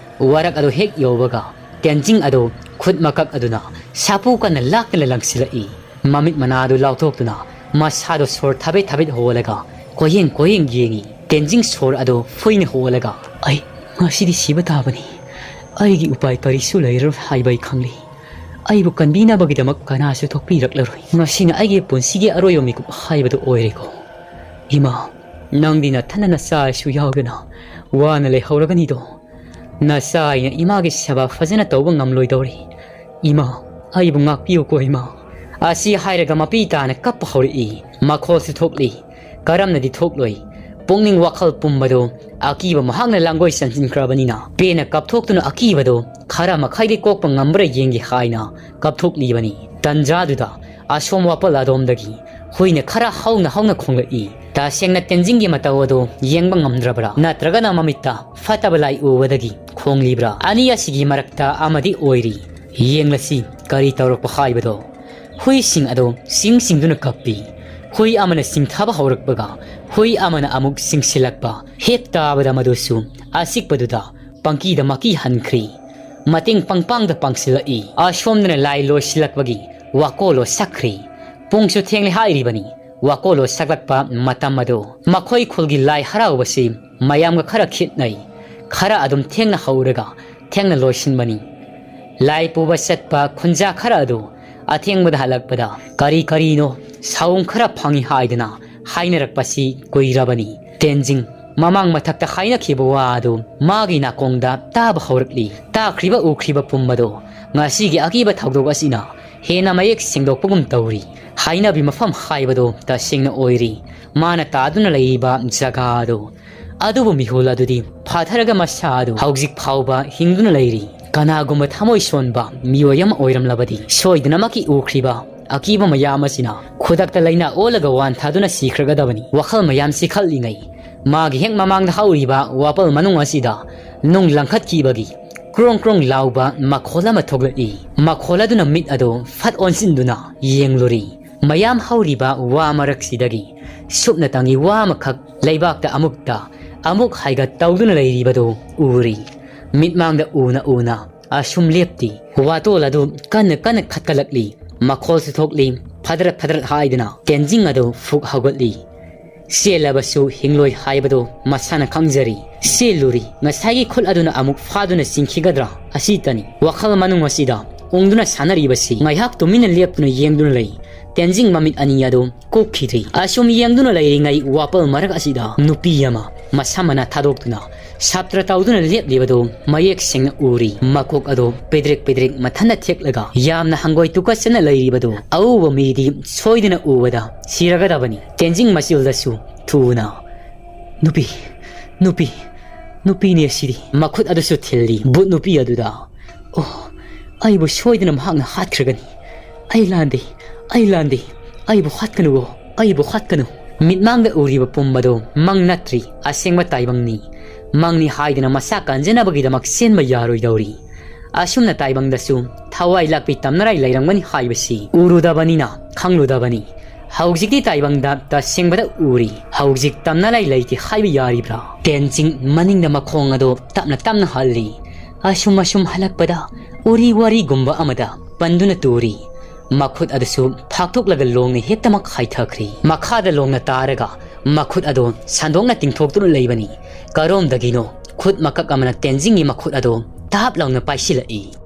ꯋꯥꯔꯛ ꯑꯗꯨ ꯍꯦꯛ ꯌꯧꯕꯒ ꯇꯦꯟꯖꯤꯡ ꯑꯗꯨ ꯈꯨꯠ ꯃꯀꯛ ꯑꯗꯨꯅ ꯁꯥꯄꯨ ꯀꯟꯅ ꯂꯥꯛꯇꯅ ꯂꯪꯁꯤꯜꯂꯛꯏ꯫ ꯃꯃꯤꯠ ꯃꯅꯥ ꯑꯗꯨ ꯂꯥꯎꯊꯣꯛꯇꯨꯅ ꯃꯁꯥꯗꯣ ꯁꯣꯔ ꯊꯥꯕꯦꯠ ꯊꯥꯕꯦꯠ ꯍꯣꯜꯂꯒ ꯀꯣꯏꯌꯦꯡ ꯀꯣꯏꯌꯦꯡ ꯌꯦꯡꯏ꯫ ꯇꯦꯟꯖꯤꯡ ꯁꯣꯔ ꯑꯗꯨ ꯐꯨꯏꯅ ꯍꯣꯜꯂꯒ, "ꯑꯩ ꯉꯁꯤꯗꯤ ꯁꯤꯕ ꯇꯥꯕꯅꯤ꯫ ꯑꯩꯒꯤ ꯎꯄꯥꯏ ꯀꯔꯤꯁꯨ ꯂꯩꯔꯔꯣꯏ ꯍꯥꯏꯕ ꯑꯩ ꯈꯪꯂꯤ꯫ ꯑꯩꯕꯨ ꯀꯟꯕꯤꯅꯕꯒꯤꯗꯃꯛ ꯀꯅꯥꯁꯨ ꯊꯣꯛꯄꯤꯔꯛꯂꯔꯣꯏ꯫ ꯉꯁꯤꯅ ꯑꯩꯒꯤ ꯄꯨꯟꯁꯤꯒꯤ ꯑꯔꯣꯏꯕ ꯃꯤꯀꯨꯞ ꯍꯥꯏꯕꯗꯨ ꯑꯣꯏꯔꯦꯀꯣ꯫ ꯏꯃꯥ, ꯅꯪꯗꯤ ꯅꯊꯟꯅ ꯅꯆꯥꯁꯨ ꯌꯥꯎꯗꯅ ꯋꯥꯅ ꯂꯩꯍꯧꯔꯒꯅꯤꯗꯣ꯫ ꯅꯆꯥ ꯑꯩꯅ ꯏꯃꯥꯒꯤ ꯁꯦꯕꯥ ꯐꯖꯅ ꯇꯧꯕ ꯉꯝꯂꯣꯏꯗꯧꯔꯤ꯫ ꯏꯃꯥ, ꯑꯩꯕꯨ ꯉꯥꯛꯄꯤꯌꯨꯀꯣ ꯏꯃꯥ"꯫ ꯑꯁꯤ ꯍꯥꯏꯔꯒ ꯃꯄꯤ ꯇꯥꯅ ꯀꯞꯄ ꯍꯧꯔꯛꯏ꯫ ꯃꯈꯣꯜꯁꯨ ꯊꯣꯛꯂꯤ꯫ ꯀꯔꯝꯅꯗꯤ ꯊꯣꯛꯂꯣꯏ? ꯄꯨꯛꯅꯤꯡ ꯋꯥꯈꯜ ꯄꯨꯝꯕꯗꯨ ꯑꯀꯤꯕ ꯃꯍꯥꯛꯅ ꯂꯥꯡꯒꯣꯏ ꯆꯟꯁꯤꯟꯈ꯭ꯔꯕꯅꯤꯅ ꯄꯦꯟꯅ ꯀꯞꯊꯣꯛꯇꯨꯅ ꯑꯀꯤꯕꯗꯨ ꯈꯔ ꯃꯈꯩꯗꯤ ꯀꯣꯛꯄ ꯉꯝꯕ꯭ꯔꯥ ꯌꯦꯡꯒꯦ ꯍꯥꯏꯅ ꯀꯞꯊꯣꯛꯂꯤꯕꯅꯤ꯫ ꯇꯟꯖꯥꯗꯨꯗ ꯑꯁꯣꯝ ꯋꯥꯄꯜ ꯑꯗꯣꯝꯗꯒꯤ ꯍꯨꯏꯅ ꯈꯔ ꯍꯧꯅ ꯍꯧꯅ ꯈꯣꯡꯂꯛꯏ꯫ ꯇꯁꯦꯡꯅ ꯇꯦꯟꯖꯤꯡꯒꯤ ꯃꯇꯧ ꯑꯗꯨ ꯌꯦꯡꯕ ꯉꯝꯗ꯭ꯔꯕ꯭ꯔꯥ? ꯅꯠꯇ꯭ꯔꯒꯅ ꯃꯃꯤꯠꯇ ꯐꯠꯇꯕ ꯂꯥꯏ ꯎꯕꯗꯒꯤ ꯈꯣꯡꯂꯤꯕ꯭ꯔꯥ? ꯑꯅꯤ ꯑꯁꯤꯒꯤ ꯃꯔꯛꯇ ꯑꯃꯗꯤ ꯑꯣꯏꯔꯤ꯫ ꯌꯦꯡꯂꯁꯤ ꯀꯔꯤ ꯇꯧꯔꯛꯄ ꯍꯥꯏꯕꯗꯣ꯫ ꯍꯨꯏꯁꯤꯡ ꯑꯗꯨ ꯆꯤꯡ ꯆꯤꯡꯗꯨꯅ ꯀꯞꯄꯤ꯫ ꯍꯨꯏ ꯑꯃꯅ ꯆꯤꯡꯊꯕ ꯍꯧꯔꯛꯄꯒ ꯍꯨꯏ ꯑꯃꯅ ꯑꯃꯨꯛ ꯆꯤꯡꯁꯤꯜꯂꯛꯄ꯫ ꯍꯦꯛ ꯇꯥꯕꯗ ꯃꯗꯨꯁꯨ ꯑꯆꯤꯛꯄꯗꯨꯗ ꯄꯪꯀꯤꯗ ꯃꯀꯤ ꯍꯟꯈ꯭ꯔꯤ꯫ ꯃꯇꯦꯡ ꯄꯪꯄꯥꯡꯗ ꯄꯥꯡꯁꯤꯜꯂꯛꯏ꯫ ꯑꯁꯣꯝꯗꯅ ꯂꯥꯏ ꯂꯣꯏꯁꯤꯜꯂꯛꯄꯒꯤ ꯋꯥꯀꯣꯜꯂꯣ ꯁꯛꯈ꯭ꯔꯤ꯫ ꯄꯨꯡꯁꯨ ꯊꯦꯡꯂꯦ ꯍꯥꯏꯔꯤꯕꯅꯤ꯫ ꯋꯥꯀꯣꯜꯂꯣ ꯁꯛꯂꯛꯄ ꯃꯇꯝ ꯑꯗꯨ ꯃꯈꯣꯏ ꯈꯨꯜꯒꯤ ꯂꯥꯏ ꯍꯔꯥꯎꯕꯁꯤ ꯃꯌꯥꯝꯒ ꯈꯔ ꯈꯦꯠꯅꯩ꯫ ꯈꯔ ꯑꯗꯨꯝ ꯊꯦꯡꯅ ꯍꯧꯔꯒ ꯊꯦꯡꯅ ꯂꯣꯏꯁꯤꯟꯕꯅꯤ꯫ ꯂꯥꯏ ꯄꯨꯕ ꯆꯠꯄ ꯈꯨꯟꯖꯥ ꯈꯔ ꯑꯗꯨ ꯑꯊꯦꯡꯕꯗ ꯍꯜꯂꯛꯄꯗ ꯀꯔꯤ ꯀꯔꯤꯅꯣ ꯁꯥꯎꯝ ꯈꯔ ꯐꯪꯏ ꯍꯥꯏꯗꯅ ꯍꯥꯏꯅꯔꯛꯄꯁꯤ ꯀꯨꯏꯔꯕꯅꯤ꯫ ꯇꯦꯟꯖꯤꯡ ꯃꯃꯥꯡ ꯃꯊꯛꯇ ꯍꯥꯏꯅꯈꯤꯕ ꯋꯥ ꯑꯗꯨ ꯃꯥꯒꯤ ꯅꯥꯀꯣꯡꯗ ꯇꯥꯕ ꯍꯧꯔꯛꯂꯤ꯫ ꯇꯥꯈ꯭ꯔꯤꯕ ꯎꯈ꯭ꯔꯤꯕ ꯄꯨꯝꯕꯗꯣ ꯉꯁꯤꯒꯤ ꯑꯀꯤꯕ ꯊꯧꯗꯣꯛ ꯑꯁꯤꯅ ꯍꯦꯟꯅ ꯃꯌꯦꯛ ꯁꯦꯡꯗꯣꯛꯄꯒꯨꯝ ꯇꯧꯔꯤ꯫ ꯍꯥꯏꯅꯕꯤ ꯃꯐꯝ ꯍꯥꯏꯕꯗꯣ ꯇꯁꯦꯡꯅ ꯑꯣꯏꯔꯤ꯫ ꯃꯥꯅ ꯇꯥꯗꯨꯅ ꯂꯩꯔꯤꯕ ꯖꯒꯥ ꯑꯗꯨ꯫ ꯑꯗꯨꯕꯨ ꯃꯤꯍꯨꯜ ꯑꯗꯨꯗꯤ ꯐꯥꯊꯔꯒ ꯃꯁꯥ ꯑꯗꯨ ꯍꯧꯖꯤꯛ ꯐꯥꯎꯕ ꯍꯤꯡꯗꯨꯅ ꯂꯩꯔꯤ꯫ ꯀꯅꯥꯒꯨꯝꯕ ꯊꯃꯣꯏ ꯁꯣꯟꯕ ꯃꯤꯑꯣꯏ ꯑꯃ ꯑꯣꯏꯔꯝꯂꯕꯗꯤ, ꯁꯣꯏꯗꯅꯃꯛꯀꯤ ꯎꯈ꯭ꯔꯤꯕ ꯑꯀꯤꯕ ꯃꯌꯥꯝ ꯑꯁꯤꯅ ꯈꯨꯗꯛꯇ ꯂꯥꯏꯅꯥ ꯑꯣꯜꯂꯒ ꯋꯥꯟꯊꯗꯨꯅ ꯁꯤꯈ꯭ꯔꯒꯗꯕꯅꯤ꯫ ꯋꯥꯈꯜ ꯃꯌꯥꯝꯁꯤ ꯈꯜꯂꯤꯉꯩ ꯃꯥꯒꯤ ꯍꯦꯛ ꯃꯃꯥꯡꯗ ꯍꯧꯔꯤꯕ ꯋꯥꯄꯜ ꯃꯅꯨꯡ ꯑꯁꯤꯗ ꯅꯨꯡ ꯂꯪꯈꯠꯈꯤꯕꯒꯤ ꯀ꯭ꯔꯣꯡ ꯀ꯭ꯔꯣꯡ ꯂꯥꯎꯕ ꯃꯈꯣꯜ ꯑꯃ ꯊꯣꯛꯂꯛꯏ꯫ ꯃꯈꯣꯜ ꯑꯗꯨꯅ ꯃꯤꯠ ꯑꯗꯨ ꯐꯠ ꯑꯣꯟꯁꯤꯟꯗꯨꯅ ꯌꯦꯡꯂꯨꯔꯤ꯫ ꯃꯌꯥꯝ ꯍꯧꯔꯤꯕ ꯋꯥ ꯃꯔꯛꯁꯤꯗꯒꯤ ꯁꯨꯞꯅꯇꯪꯒꯤ ꯋꯥ ꯑꯃꯈꯛ ꯂꯩꯕꯥꯛꯇ ꯑꯃꯨꯛꯇ ꯑꯃꯨꯛ ꯍꯥꯏꯒꯠ ꯇꯧꯗꯨꯅ ꯂꯩꯔꯤꯕꯗꯨ ꯎꯔꯤ꯫ ꯃꯤꯠꯃꯥꯡꯗ ꯎꯅ ꯎꯅ ꯑꯁꯨꯝ ꯂꯦꯞꯇꯤ꯫ ꯋꯥꯇꯣꯜ ꯑꯗꯨ ꯀꯟꯅ ꯀꯟꯅ ꯈꯠꯀꯠꯂꯛꯂꯤ꯫ ꯃꯈꯣꯜꯁꯨ ꯊꯣꯛꯂꯤ꯫ ꯐꯗ꯭ꯔꯠ ꯐꯗ꯭ꯔꯠ ꯍꯥꯏꯗꯨꯅ ꯇꯦꯟꯖꯤꯡ ꯑꯗꯨ ꯐꯨꯛ ꯍꯧꯒꯠꯂꯤ꯫ ꯆꯦꯜꯂꯕꯁꯨ ꯍꯤꯡꯂꯣꯏ ꯍꯥꯏꯕꯗꯨ ꯃꯁꯥꯅ ꯈꯪꯖꯔꯤ꯫ ꯆꯦꯜꯂꯨꯔꯤ꯫ ꯉꯁꯥꯏꯒꯤ ꯈꯨꯠ ꯑꯗꯨꯅ ꯑꯃꯨꯛ ꯐꯥꯗꯨꯅ ꯆꯤꯡꯈꯤꯒꯗ꯭ꯔꯥ? ꯑꯁꯤꯇꯅꯤ ꯋꯥꯈꯜ ꯃꯅꯨꯡ ꯑꯁꯤꯗ ꯎꯪꯗꯨꯅ ꯁꯥꯟꯅꯔꯤꯕꯁꯤ꯫ ꯉꯥꯏꯍꯥꯛ ꯇꯨꯃꯤꯟꯅ ꯂꯦꯞꯇꯨꯅ ꯌꯦꯡꯗꯨꯅ ꯂꯩ꯫ ꯇꯦꯟꯖꯤꯡ ꯃꯃꯤꯠ ꯑꯅꯤ ꯑꯗꯨ ꯀꯨꯞꯈꯤꯗ꯭ꯔꯤ꯫ ꯑꯁꯨꯝ ꯌꯦꯡꯗꯨꯅ ꯂꯩꯔꯤꯉꯩ ꯋꯥꯄꯜ ꯃꯔꯛ ꯑꯁꯤꯗ ꯅꯨꯄꯤ ꯑꯃ ꯃꯁꯝ ꯃꯅꯥ ꯊꯥꯗꯣꯛꯇꯨꯅ ꯁꯥꯇ꯭ꯔ ꯇꯧꯗꯨꯅ ꯂꯦꯞꯂꯤꯕꯗꯨ ꯃꯌꯦꯛ ꯁꯦꯡꯅ ꯎꯔꯤ꯫ ꯃꯀꯣꯛ ꯑꯗꯨ ꯄꯤꯗ꯭ꯔꯤꯛ ꯄꯤꯗ꯭ꯔꯤꯛ ꯃꯊꯟꯇ ꯊꯦꯛꯂꯒ ꯌꯥꯝꯅ ꯍꯪꯒꯣꯏ ꯇꯨꯀꯠꯆꯅ ꯂꯩꯔꯤꯕꯗꯨ ꯑꯎꯕ ꯃꯤꯗꯤ ꯁꯣꯏꯗꯅ ꯎꯕꯗ ꯁꯤꯔꯒꯗꯕꯅꯤ꯫ ꯇꯦꯟꯖꯤꯡ ꯃꯆꯤꯜꯗꯁꯨ ꯊꯨꯅ, "ꯅꯨꯄꯤ, ꯅꯨꯄꯤ, ꯅꯨꯄꯤꯅꯦ ꯑꯁꯤꯗꯤ"꯫ ꯃꯈꯨꯠ ꯑꯗꯨꯁꯨ ꯊꯤꯜꯂꯤ ꯚꯨꯠ ꯅꯨꯄꯤ ꯑꯗꯨꯗ꯫ "ꯑꯣ, ꯑꯩꯕꯨ ꯁꯣꯏꯗꯅ ꯃꯍꯥꯛꯅ ꯍꯥꯠꯈ꯭ꯔꯒꯅꯤ꯫ ꯑꯩ ꯂꯥꯟꯗꯦ, ꯑꯩ ꯂꯥꯟꯗꯦ꯫ ꯑꯩꯕꯨ ꯍꯥꯠꯀꯅꯨꯋꯣ, ꯑꯩꯕꯨ ꯍꯥꯠꯀꯅꯨ"꯫ ꯃꯤꯠꯃꯥꯡꯗ ꯎꯔꯤꯕ ꯄꯨꯝꯕꯗꯨ ꯃꯪ ꯅꯠꯇ꯭ꯔꯤ, ꯑꯁꯦꯡꯕ ꯇꯥꯏꯕꯪꯅꯤ꯫ ꯃꯪꯅꯤ ꯍꯥꯏꯗꯨꯅ ꯃꯁꯥ ꯀꯟꯖꯅꯕꯒꯤꯗꯃꯛ ꯆꯦꯟꯕ ꯌꯥꯔꯣꯏꯗꯧꯔꯤ꯫ ꯑꯁꯨꯝꯅ ꯇꯥꯏꯕꯪꯗꯁꯨ ꯊꯋꯥꯏ ꯂꯥꯛꯄꯤ ꯇꯝꯅꯔꯥꯏ ꯂꯩꯔꯝꯒꯅꯤ ꯍꯥꯏꯕꯁꯤ ꯎꯔꯨꯗꯕꯅꯤꯅ ꯈꯪꯂꯨꯗꯕꯅꯤ꯫ ꯍꯧꯖꯤꯛꯇꯤ ꯇꯥꯏꯕꯪꯗ ꯇꯁꯦꯡꯕꯗ ꯎꯔꯤ꯫ ꯍꯧꯖꯤꯛ ꯇꯝꯅꯔꯥꯏ ꯂꯩꯇꯦ ꯍꯥꯏꯕ ꯌꯥꯔꯤꯕ꯭ꯔꯥ? ꯇꯦꯟꯖꯤꯡ ꯃꯅꯤꯡꯗ ꯃꯈꯣꯡ ꯑꯗꯨ ꯇꯞꯅ ꯇꯞꯅ ꯍꯜꯂꯤ꯫ ꯑꯁꯨꯝ ꯑꯁꯨꯝ ꯍꯜꯂꯛꯄꯗ ꯎꯔꯤ ꯋꯥꯔꯤꯒꯨꯝꯕ ꯑꯃꯗ ꯄꯟꯗꯨꯅ ꯇꯨꯔꯤ꯫ ꯃꯈꯨꯠ ꯑꯗꯨꯁꯨ ꯊꯥꯛꯇꯣꯛꯂꯒ ꯂꯣꯡꯅ ꯍꯦꯛꯇꯃꯛ ꯍꯥꯏꯊꯈ꯭ꯔꯤ꯫ ꯃꯈꯥꯗ ꯂꯣꯡꯅ ꯇꯥꯔꯒ ꯃꯈꯨꯠ ꯑꯗꯨ ꯁꯟꯗꯣꯛꯅ ꯇꯤꯡꯊꯣꯛꯇꯨꯅ ꯂꯩꯕꯅꯤ꯫ ꯀꯔꯣꯝꯗꯒꯤꯅꯣ ꯈꯨꯠ ꯃꯀꯛ ꯑꯃꯅ ꯇꯦꯟꯖꯤꯡꯒꯤ ꯃꯈꯨꯠ ꯑꯗꯨ ꯇꯥꯞ ꯂꯥꯎꯅ ꯄꯥꯏꯁꯤꯜꯂꯛꯏ꯫